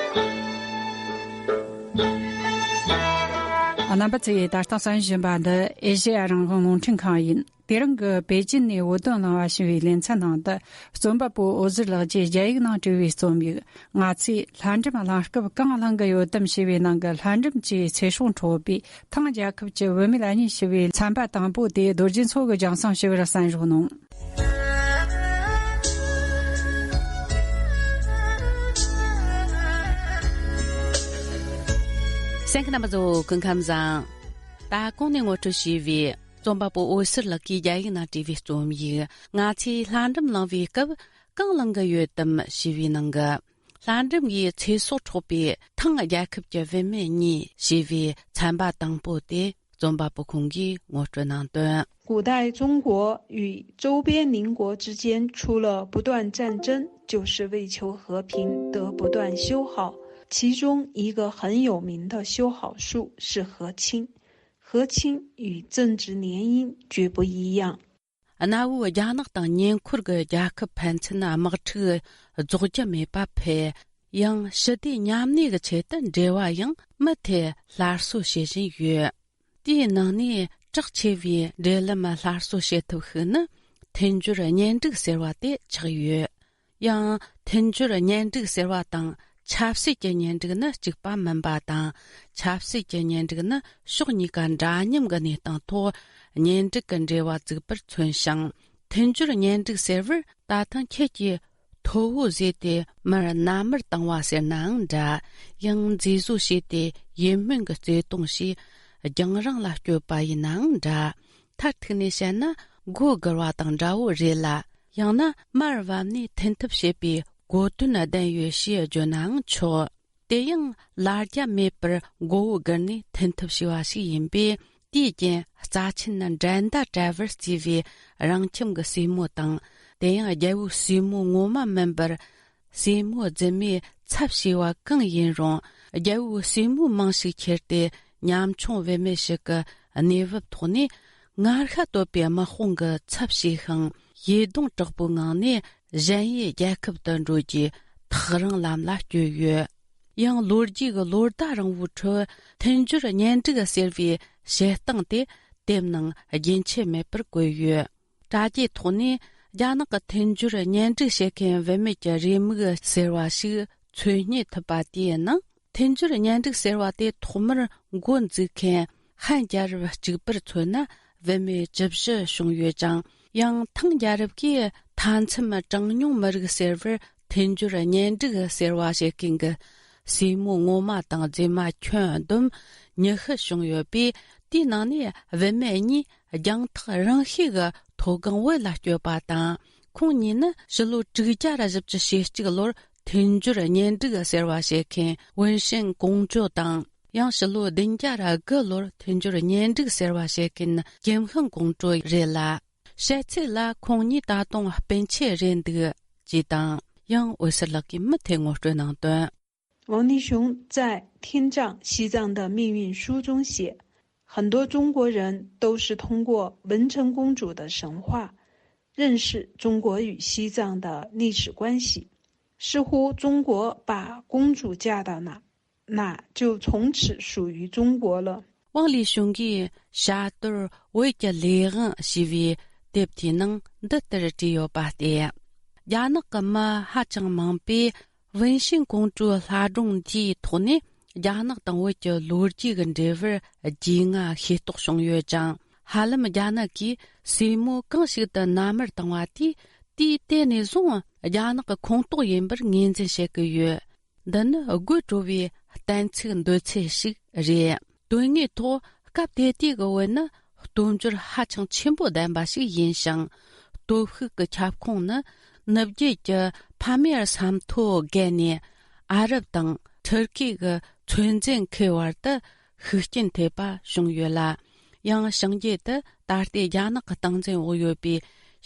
རྣམ་པ་ཚོས་ད་ལྟ་གསན་བཞིན་པ་འདི་ཨེ་ཤེ་ཡ་རང་དབང་རླུང་འཕྲིན་ཁང་ཡིན། དེ་རིང་གི་པེ་ཅིན་ནས་བོད་དོན་གླེང་བ་ཞེས་པའི་ལེ་ཚན་ནང་དུ། རྩོམ་པ་པོ་འོད་ཟེར་ལགས་ཀྱིས་རྒྱ་ཡིག་ནང་བྲིས་པའི་རྩོམ་ཡིག་ང་ཚོས་ལྷ་འབྲུམ་གླེང་སྐབས་གང་གླེང་གི་ཡོད་དམ་ཞེས་པའི་ནང་གི་ལྷ་འབྲུམ་གྱི་ཚེ་སྲོག་འཕྲོག་པའི་ཐང་རྒྱལ་ཁབ་ཀྱི་བུད་མེད་གཉིས་ཞེས་པའི་ཚན་པ་དང་པོ་དེ་རྡོ་རྗེ་མཚོ་གིས་རྒྱང་སྲིང་ཞུ་བར་གསན་རོགས་གནང་། གསན་མཁན་རྣམ་པ་ཚོ་སྐུ་ཁམས་བཟང་། ད་གོང་ནས་ངོ་སྤྲོད་བྱས་པའི་རྩོམ་པ་པོ་འོད་ཟེར་ལགས་ཀྱིས་རྒྱ་ཡིག་ནང་བྲིས་པའི་རྩོམ་ཡིག་ང་ཚོས་ལྷ་འབྲུམ་གླེང་བའི་སྐབས་གང་གླེང་གི་ཡོད་དམ་ཞེས་པའི་ནང་གི། ལྷ་འབྲུམ་གྱི་ཚེ་སྲོག་འཕྲོག་པའི་ཐང་རྒྱལ་ཁབ་ཀྱི་བུད་མེད་གཉིས་ཞེས་པའི་ཚན་པ་དང་པོ་དེ་རྩོམ་པ་པོ་ཁོང་གིས་ངོ་སྤྲོད་གནང་དོན། 古代中国与周边邻国之间，除了不断战争，就是为求和平的不断修好。其中一个很有名的修好术是和亲。和亲与政治联姻绝不一样。 གནའ་བོའི་རྒྱ་ནག་དང་ཉེ་འཁོར་གྱི་རྒྱལ་ཁབ་ཕན་ཚུན་དམག་འཁྲུག་རྫོགས་རྒྱུ་མེད་པ་འཕེལ། ཡང་ཞི་བདེ་མཉམ་གནས་ཀྱི་ཆེད་དུ་འབྲེལ་བ་ཡང་མུ་མཐུད་སླར་གསོ་བྱེད་བཞིན་ཡོད། དེའི་ནང་ནས་གྲགས་ཆེ་བའི་འབྲེལ་ལམ་སླར་གསོ་བྱེད་ཐབས་ཤིག་ནི་མཐུན་སྦྱོར་གཉེན་སྒྲིག་ཟེར་བ་དེ་ཆགས་ཡོད། ཡང་མཐུན་སྦྱོར་གཉེན་སྒྲིག་ཟེར་བ་དང་ཆབ་སྲིད་ཀྱི་གཉེན་སྒྲིག་ནི་གཅིག་པ་མིན་པ་དང་། ཆབ་སྲིད་ཀྱི་གཉེན་སྒྲིག་ནི་ཕྱོགས་གཉིས་ཀ་འདྲ་མཉམ་གྱི་གནས་སྟངས་ཐོག་གཉེན་སྒྲིག་གི་འབྲེལ་བ་བཙུགས་པར་མཚོན་ཞིང་། མཐུན་སྦྱོར་གཉེན་སྒྲིག་ཟེར་བར་ད་ཐེངས་ཁྱེད་ཀྱིས་ཐོ་བོ་བཟོས་ཏེ་མར་མནའ་མར་བཏང་བ་ཟེར་ནའང་འདྲ། ཡང་མཛེས་བཟོ་བྱས་ཏེ་ཡིད་སྨོན་གྱི་བརྩེ་དུང་ཞེས་རྒྱང་རིང་ལ་བསྐྱོད་པ་ཡིན་ནའང་འདྲ། མཐར་ཐུག་ནས་བཤད་ན་མགོ་སྒུར་བ་དང་འདྲ་བོ་རེད་ལ། ཡང་ན་མར་བབས་ནས་འཐེན་ཐབས་བྱེད་པའི་གོ་དོན་ལྡན་ཡོད་ཞེས་བརྗོད་ནའང་ཆོག་དེ་ཡང་ལ་རྒྱ་མེད་པར་མགོ་བོ་སྒུར་ནས་འཐེན་ཐབས་བྱས་པ་ཞིག་ཡིན་པས། དེའི་རྐྱེན་རྩ་ཆེན་ནི་འགྲན་ཟླ་བྲལ་བར་བརྩིས་པའི་རང་ཁྱིམ་གྱི་སྲས་མོ་དང་། དེ་ཡང་རྒྱལ་པོའི་སྲས་མོ་ངོ་མ་མིན་པར། སྲས་མོ་རྫུན་མའི་ཚབ་བྱས་པ་གང་ཡིན་རུང་། རྒྱལ་པོའི་སྲས་མོའི་མིང་ཞིག་ཁྱེར་ཏེ་ཉམ་ཆུང་བུད་མེད་ཞིག་གི་གནས་བབ་ཐོག་ནས་ངར་ཤ་དོད་པའི་དམག་དཔུང་གི་ཚབ་བྱས་ཤིང་། ཡིད་གདུང་དྲག་པོའི་ངང་ནས་གཞན་ཡུལ་རྒྱལ་ཁབ་ཏུ་འགྲོ་རྒྱུའི་ཐག་རིང་ལམ་ལ་བསྐྱོད་ཡོད། ཡང་ལོ་རྒྱུས་ཀྱི་ལོ་ཟླ་རིང་བོའི་ཁྲོད་མཐུན་སྦྱོར་གཉེན་སྒྲིག་ཟེར་བའི་བྱེད་སྟངས་དེ་དེབ་ནང་རྒྱུན་ཆད་མེད་པར་བཀོད་ཡོད། དྲ་རྒྱའི་ཐོག་ནས་རྒྱ་ནག་གི་མཐུན་སྦྱོར་གཉེན་སྒྲིག་བྱེད་མཁན་བུད་མེད་ཀྱི་རེའུ་མིག་ཟེར་བ་ཞིག་འཚོལ་རྙེད་ཐུབ་པ་དེའི་ནང་། མཐུན་སྦྱོར་གཉེན་སྒྲིག་ཟེར་བ་དེ་ཐོག་མར་འགོ་འཛུགས་མཁན་ཧན་རྒྱལ་རབས་གཅིག་པར་མཚོན་ན་བུད་མེད་བཅུ་བཞི་བྱུང་ཡོད་ཅིང་། ཡང་ཐང་རྒྱལ་རབས་ཀྱིས་མཐའ་མཚམས་གྲངས་ཉུང་མི་རིགས་ཟེར་བར་མཐུན་སྦྱོར་གཉེན་སྒྲིག་ཟེར་བ་བྱེད་མཁན་གྱི་སྲས་མོ་ངོ་མ་དང་མཛེས་མ་ཁྱོན་བསྡོམས་ཉི་ཤུ་བྱུང་ཡོད་པས། དེའི་ནང་ནས་བུད་མེད་གཉིས་རྒྱང་ཐག་རིང་ཤོས་ཀྱི་མཐོ་སྒང་བོད་ལ་བསྐྱོད་པ་དང་། ཁོང་གཉིས་ནི་ཕྱི་ལོ་དྲུག་བརྒྱ་ར་བཞི་བཅུ་ཞེ་གཅིག་ལོར་མཐུན་སྦྱོར་གཉེན་སྒྲིག་ཟེར་བ་བྱེད་མཁན་ཝུན་ཧྲེང་ཀོང་ཀྲོ་དང་། ཡང་ཕྱི་ལོ་བདུན་བརྒྱ་ར་དགུ་ལོར་མཐུན་སྦྱོར་གཉེན་སྒྲིག་ཟེར་བ་བྱེད་མཁན་ཀྱིམ་ཧན་ཀོང་ཀྲོ་རེད་ལ། བཤད་ཚུལ་ལ་ཁོང་གཉིས་ད་དུང་སྤུན་མཆེད་རེད་འདུག་ཅེས་དང་། ཡང་འོད་ཟེར་ལགས་ཀྱིས་མུ་མཐུད་ངོ་སྤྲོད་གནང་དོན། 王立雄在《听障西藏的命运》书中写，很多中国人都是通过文成公主的神话认识中国与西藏的历史关系。似乎中国把公主嫁到哪，哪就从此属于中国了。 ཝང་ལི་ཞུང་གིས་བྱ་དོར་བོད་ཀྱི་ལས་དབང་ཞེས་པའི་དེབ་དེའི་ནང་འདི་ལྟར་བྲིས་ཡོད་པ་སྟེ། རྒྱ་ནག་གི་མི་ཧ་ཅང་མང་པོས་ཝུན་ཤིན་ཀོང་ཀྲུའུ་ལྷ་སྒྲུང་འདིའི་ཐོག་ནས་རྒྱ་ནག་དང་བོད་ཀྱི་ལོ་རྒྱུས་ཀྱི་འབྲེལ་བར་རྒྱུས་མངའ་ཤེས་རྟོགས་བྱུང་ཡོད་ཅིང་། ཧ་ལམ་རྒྱ་ནག་གིས་སྲས་མོ་གང་ཞིག་ཏུ་མནའ་མར་བཏང་བ་དེས་དེའི་དེ་ནས་བཟུང་རྒྱ་ནག་གི་ཁོངས་གཏོགས་ཡིན་པར་ངོས་འཛིན་བྱེད་ཀྱི་ཡོད། འདི་ནི་དགོད་བྲོ་བའི་གཏན་ཚིགས་འདོད་ཚུལ་ཞིག་རེད། དོན་དངོས་ཐོག་སྐབས་དེ་དུས་ཀྱི་བོད་ནི་སྟོབས་འབྱོར་ཧ་ཅང་ཆེན་པོ་ལྡན་པ་ཞིག་ཡིན་ཞིང་། སྟོབས་ཤུགས་ཀྱི་ཁྱབ་ཁོངས་ནི་ནུབ་རྒྱུད་ཀྱི་ཕ་མེས་ས་མཐོ་བརྒལ་ནས་ཨ་རབ་དང་ཐུར་ཀི་གི་ཚོད་འཛིན་ཁུལ་བར་དུ་ཤུགས་རྐྱེན་ཐེབས་པ་བྱུང་ཡོད་ལ། ཡང་བྱང་རྒྱུད་དུ་ད་ལྟའི་རྒྱ་ནག་གི་སྟངས་འཛིན་འོག་ཡོད་པའི་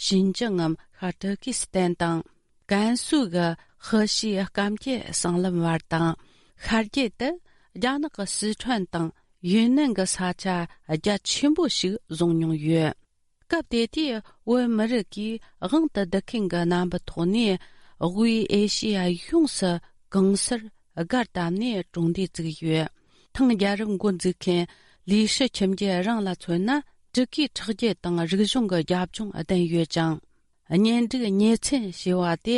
ཞིན་ཅང་ངམ་ཤར་ཏུར་ཀི་སི་ཐན་དང་། ཀན་སུའུ་གི་ཧི་ཤི་སྐམ་རྒྱུད་སྲང་ལམ་བར་དང་། ཤར་རྒྱུད་དུ་རྒྱ་ནག་གི་སི་ཁྲོན་དང་ཡུན་ནན་གྱི་ས་ཆ་རྒྱ་ཆེན་པོ་ཞིག་བཟུང་མྱོང་ཡོད། སྐབས་དེ་དུས་བོད་མི་རིགས་ཀྱིས་དབང་དུ་བསྡུ་མཁན་གྱི་རྣམ་པའི་ཐོག་ནས་དབུས་ཨེ་ཤེ་ཡ་ཡོངས་སུ་གང་སར་སྒར་བཏབ་ནས་གྲོང་སྡེ་བཙུགས་ཡོད། ཐང་རྒྱལ་རབས་འགོ་འཛུགས་མཁན་ལི་ཧྲི་ཁྱིམ་རྒྱུད་རང་ལ་མཚོན་ན་ཊཱི་ཀི་ཁྲག་རྒྱུད་དང་རིག་གཞུང་གི་རྒྱབ་ལྗོངས་ལྡན་ཡོད་ཅིང་། གཉེན་སྒྲིག་གཉེན་ཚན་ཞེས་པ་དེ་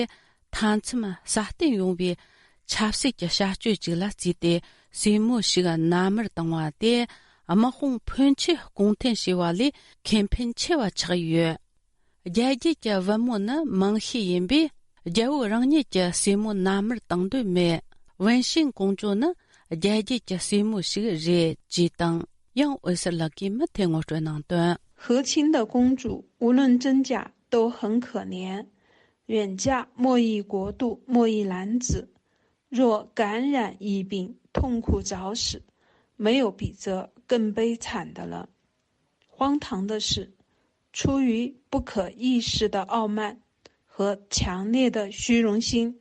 མཐའ་མཚམས་སྲ་བརྟན་ཡོང་བའི་ཆབ་སྲིད་ཀྱི་བྱ་སྤྱོད་ཅིག་ལ་བརྩིས་ཏེ་སྲས་མོ་ཞིག་མནའ་མར་བཏང་བ་དེ་དམག་དཔུང་ཕོན་ཆེ་སྐོང་འཐེན་བྱས་པ་ལས་ཁེ་ཕན་ཆེ་བ་ཆགས་ཡོད། རྒྱལ་རྒྱུད་ཀྱི་བུ་མོ་ནི་མང་ཤོས་ཡིན་པས་རྒྱལ་པོ་རང་ཉིད་ཀྱི་སྲས་མོ་མནའ་མར་བཏང་འདོད་མེད། ཝུན་ཤིན་ཀོང་ཇོ་ནི་རྒྱལ་རྒྱུད་ཀྱི་སྲས་མོ་ཞིག་རེད་ཅེས་དང་། ཡང་འོད་ཟེར་ལགས་ཀྱིས་མུ་མཐུད་ངོ་སྤྲོད་གནང་དོན། 和亲的公主无论真假都很可怜，远嫁莫逆国度，莫逆男子，若感染疫病，痛苦早死，没有比这更悲惨的了。荒唐的是，出于不可一世的傲慢和强烈的虚荣心，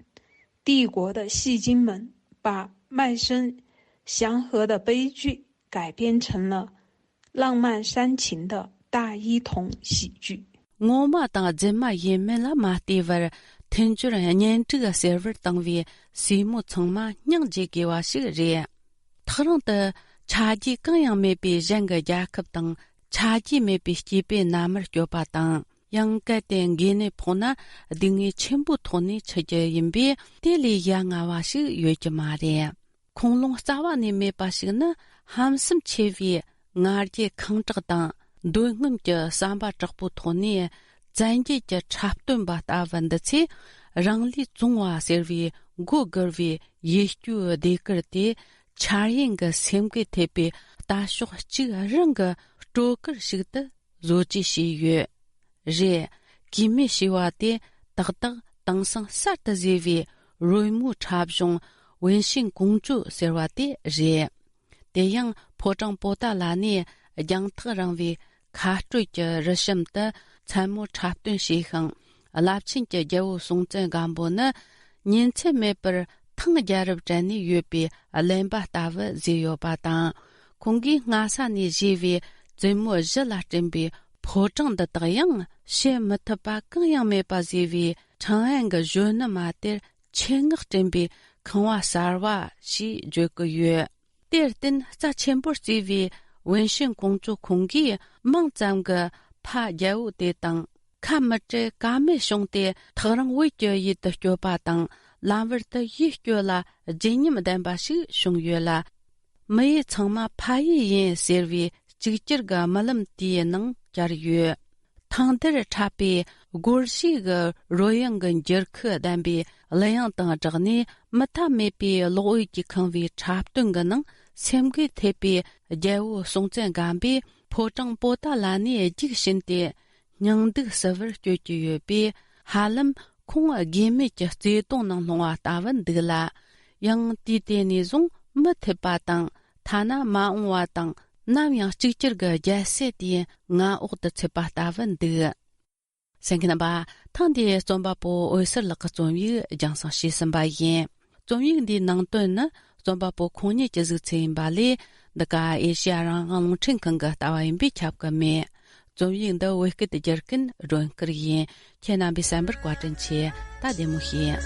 帝国的戏精们把卖身祥和的悲剧改编成了浪漫煽情的大一统喜剧。 ངོ་མ་དང་རྫུན་མ་ཡིན་མིན་ལ་མ་ལྟོས་པར། མཐུན་སྦྱོར་གཉེན་སྒྲིག་ཟེར་བར་བཏང་བའི་སྲས་མོ་ཚང་མ་སྙིང་རྗེ་དགོས་པ་ཞིག་རེད། ཐག་རིང་དུ་ཆ་རྒྱུས་གང་ཡང་མེད་པའི་གཞན་གྱི་རྒྱལ་ཁབ་དང་། ཆ་རྒྱུས་མེད་པའི་སྐྱེས་པའི་མནའ་མར་སྐྱོད་པ་དང་། ཡང་གལ་ཏེ་འགོས་ནད་ཕོག་ན། སྡུག་བསྔལ་ཆེན་པོའི་ཐོག་ནས་འཆི་རྒྱུ་ཡིན་པས། དེ་ལས་ཡ་ང་བ་ཞིག་ཡོད་ཀྱི་མ་རེད། ཁུངས་ལུང་རྩ་བ་ནས་མེད་པ་ཞིག་ནི། ཧམ་སེམས་ཆེ་བའི་ང་རྒྱལ་ཁེངས་དྲེགས་དང་། འདོད་རྔམ་གྱི་བསམ་པ་དྲག་པོའི་ཐོག་ནས། བཙན་རྒྱལ་གྱི་འཁྲབ་སྟོན་པ་ལྟ་བུ་འདི་ཚོས། རང་ལུས་བཙོང་བ་ཟེར་བའི་མགོ་སྒུར་བའི་ཡིད་སྐྱོའི་ཟློས་གར་དེ། འཆར་ཡན་གྱི་སེམས་འགུལ་ཐེབས་པའི་ལྟ་ཕྱོགས་གཅིག་རང་གི་སྤྲོ་གར་ཞིག་ཏུ་བཟོ་བཅོས་བྱས་ཡོད། རེད། གུས་མོས་ཞུས་པ་དེ་ཏག་ཏག་དེང་སང་གསར་དུ་བཟོས་པའི་རོལ་མོའི་འཁྲབ་གཞུང་ཝུན་ཤིན་ཀོང་ཇོ་ཟེར་བ་དེ་རེད། དེ་ཡང་ཕོ་བྲང་པོ་ཏཱ་ལ་ནས་རྒྱང་ཐག་རིང་བའི་ཁ་སྤྲོད་ཀྱི་རི་གཤམ་དུ་མཚན་མོ་འཁྲབ་སྟོན་བྱས་ཤིང་། རླབས་ཆེན་གྱི་རྒྱལ་པོ་སྲོང་བཙན་སྒམ་པོ་ནི་ཉིན་མཚན་མེད་པར་ཐང་རྒྱལ་རབས་དྲན་ནས་ཡོད་པའི་གླེན་པ་ལྟ་བུ་བཟོས་ཡོད་པ་དང་། ཁོང་གིས་སྔ་ས་ནས་བཞེས་པའི་བཙུན་མོ་བཞི་ལ་བསྐྲུན་པའི་ཕོ་བྲང་འདི་དག་ཡང་བཤད་མི་ཐུབ་པ་གང་ཡང་མེད་པ་བཟོས་པའི་ཁྲང་ཨན་གྱི་གཞོན་ནུ་མ་དེར་ཆེད་མངགས་བསྐྲུན་པའི་ཁང་བ་གསར་བ་ཞེས་བརྗོད་ཀྱི་ཡོད། དེར་བརྟེན་རྩ་ཆེན་པོར་བརྩིས་པའི་ཝུན་ཤིན་ཀོང་ཇོ་ཁོང་གིས་མིང་ཙམ་གྱི་ཕ་རྒྱལ་པོ་དེ་དང་། ཁ་མི་བྲལ་ཀ་མེད་བྱུང་སྟེ། ཐག་རིང་བོད་ཀྱི་ཡུལ་དུ་བསྐྱོད་པ་དང་། ལམ་བར་དུ་ཡུལ་སྐྱོད་ལ་བརྗིད་ཉམས་ལྡན་པ་ཞིག་བྱུང་ཡོད་ལ། མི་ཡུལ་ཚང་མ་ཕ་ཡུལ་ཡིན་ཟེར་བའི་གཅིག་གྱུར་གྱི་རྨི་ལམ་དེའི་ནང་བསྐྱར་ཡོད། ཐང་འདིར་འཁྲབ་པའི་སྒོར་གཞས་ཀྱི་རོལ་དབྱངས་ཀྱི་འགྱུར་ཁུག་ལྡན་པའི་གླུ་དབྱངས་དང་སྦྲགས་ནས། མུ་མཐའ་མེད་པའི་གློག་འོད་ཀྱིས་ཁེངས་པའི་འཁྲབ་སྟོན་གྱི་ནང་སེམས་འགུལ་ཐེབས་པའི་རྒྱལ་པོ་སྲོང་བཙན་སྒམ་པོས་ཕོ་བྲང་པོ་ཏཱ་ལ་ནས་རྒྱུགས་ཕྱིན་ཏེ། སྙིང་སྡུག་ཟུར་པར་སྐྱོད་ཀྱི་ཡོད་པས། ཧ་ལམ་ཁོང་དགོས་མེད་ཀྱི་བརྩེ་དུང་ནང་ལྷུང་བ་ལྟ་བུ་འདུག་ལ། ཡང་དུས་དེ་ནས་བཟུང་མུ་མཐུད་པ་དང་། ཐ་ན་མ་འོངས་པ་དང་ནམ་ཡང་གཅིག་གྱུར་གྱི་རྒྱལ་སྲིད་དེའི་མངའ་འོག་ཏུ་ཚུད་པ་ལྟ་བུ་འདུག། གསན་མཁན་རྣམ་པ། ཐེངས་འདིའི་རྩོམ་པ་པོ་འོད་ཟེར་ལགས་ཀྱི་རྩོམ་ཡིག་རྒྱང་སྲིང་བྱས་ཟིན་པ་ཡིན། རྩོམ་ཡིག་འདིའི་ནང་དོན་ནི་རྩོམ་པ་པོ་ཁོང་ཉིད་ཀྱི་གཟིགས་ཚུལ་ཡིན་པ་ལས། འདི་ག་ཨེ་ཤེ་ཡ་རང་དབང་རླུང་འཕྲིན་ཁང་གི་ལྟ་བ་ཡིན་པས་ཁྱབ་ཀྱི་མེད། རྩོམ་ཡིག་འདི་བོད་སྐད་དུ་བསྒྱུར་མཁན་སྒྲོན་དཀར་ཡིན། ཁྱེད་རྣམ་པས་གསན་པར་བཀའ་དྲིན་ཆེ། ད་བདེ་མོ་བྱོས།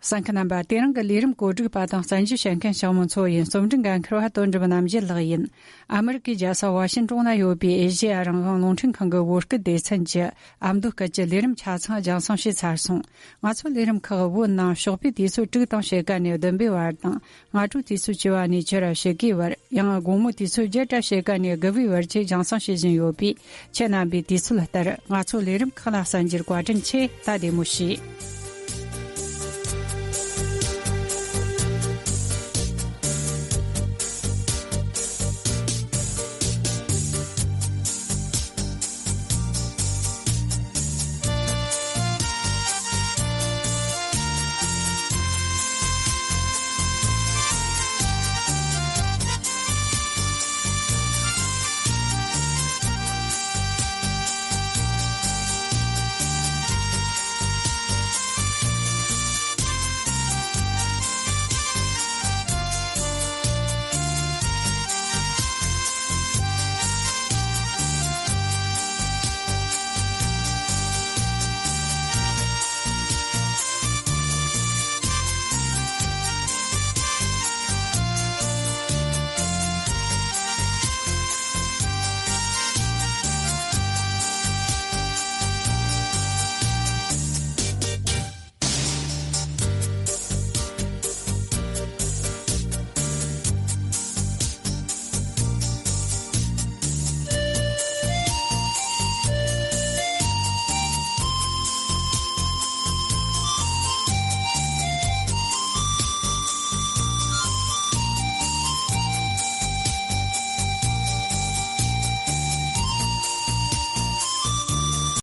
གསན་མཁན་རྣམ་པ། དེ་རིང་གི་ལས་རིམ་གོ་སྒྲིག་པ་དང་གསན་རྒྱུ་བྱེད་མཁན་ཞང་མོ་མཚོ་ཡིན། རྩོམ་སྒྲིག་འགན་འཁུར་བ་དོན་གྲུབ་རྣམ་རྒྱལ་ལགས་ཡིན། ཨ་མི་རི་ཀའི་རྒྱལ་ས་ཝ་ཤིན་ཀྲོང་ན་ཡོད་པའི་ཨེ་ཤེ་ཡ་རང་དབང་རླུང་འཕྲིན་ཁང་གི་བོད་སྐད་སྡེ་ཚན་གྱི་ཨ་མདོ་སྐད་ཀྱི་ལས་རིམ་ཆ་ཚང་རྒྱང་སྲིང་བྱས་ཚར་སོང་། ང་ཚོ་ལས་རིམ་ཁག་བོད་ནང་ཞོགས་པའི་དུས་ཚོད་དྲུག་དང་ཕྱེད་ཀ་ནས་བདུན་པའི་བར་དང་། སྔ་དྲོའི་དུས་ཚོད་བཅུ་པ་ནས་བཅུ་ར་ཕྱེད་ཀའི་བར། ཡང་དགོང་མོའི་དུས་ཚོད་བརྒྱད་ར་ཕྱེད་ཀ་ནས་དགུ་པའི་བར་བཅས་རྒྱང་སྲིང་བྱེད་བཞིན་ཡོད་པས། ཁྱེད་རྣམ་པས་དུས་ཚོད་ལྟར་ང་ཚོ་ལས་རིམ་ཁག་ལ་གསན་རྒྱུར་བཀའ་དྲིན་ཆེ། ད་བདེ་མོ་བྱོས།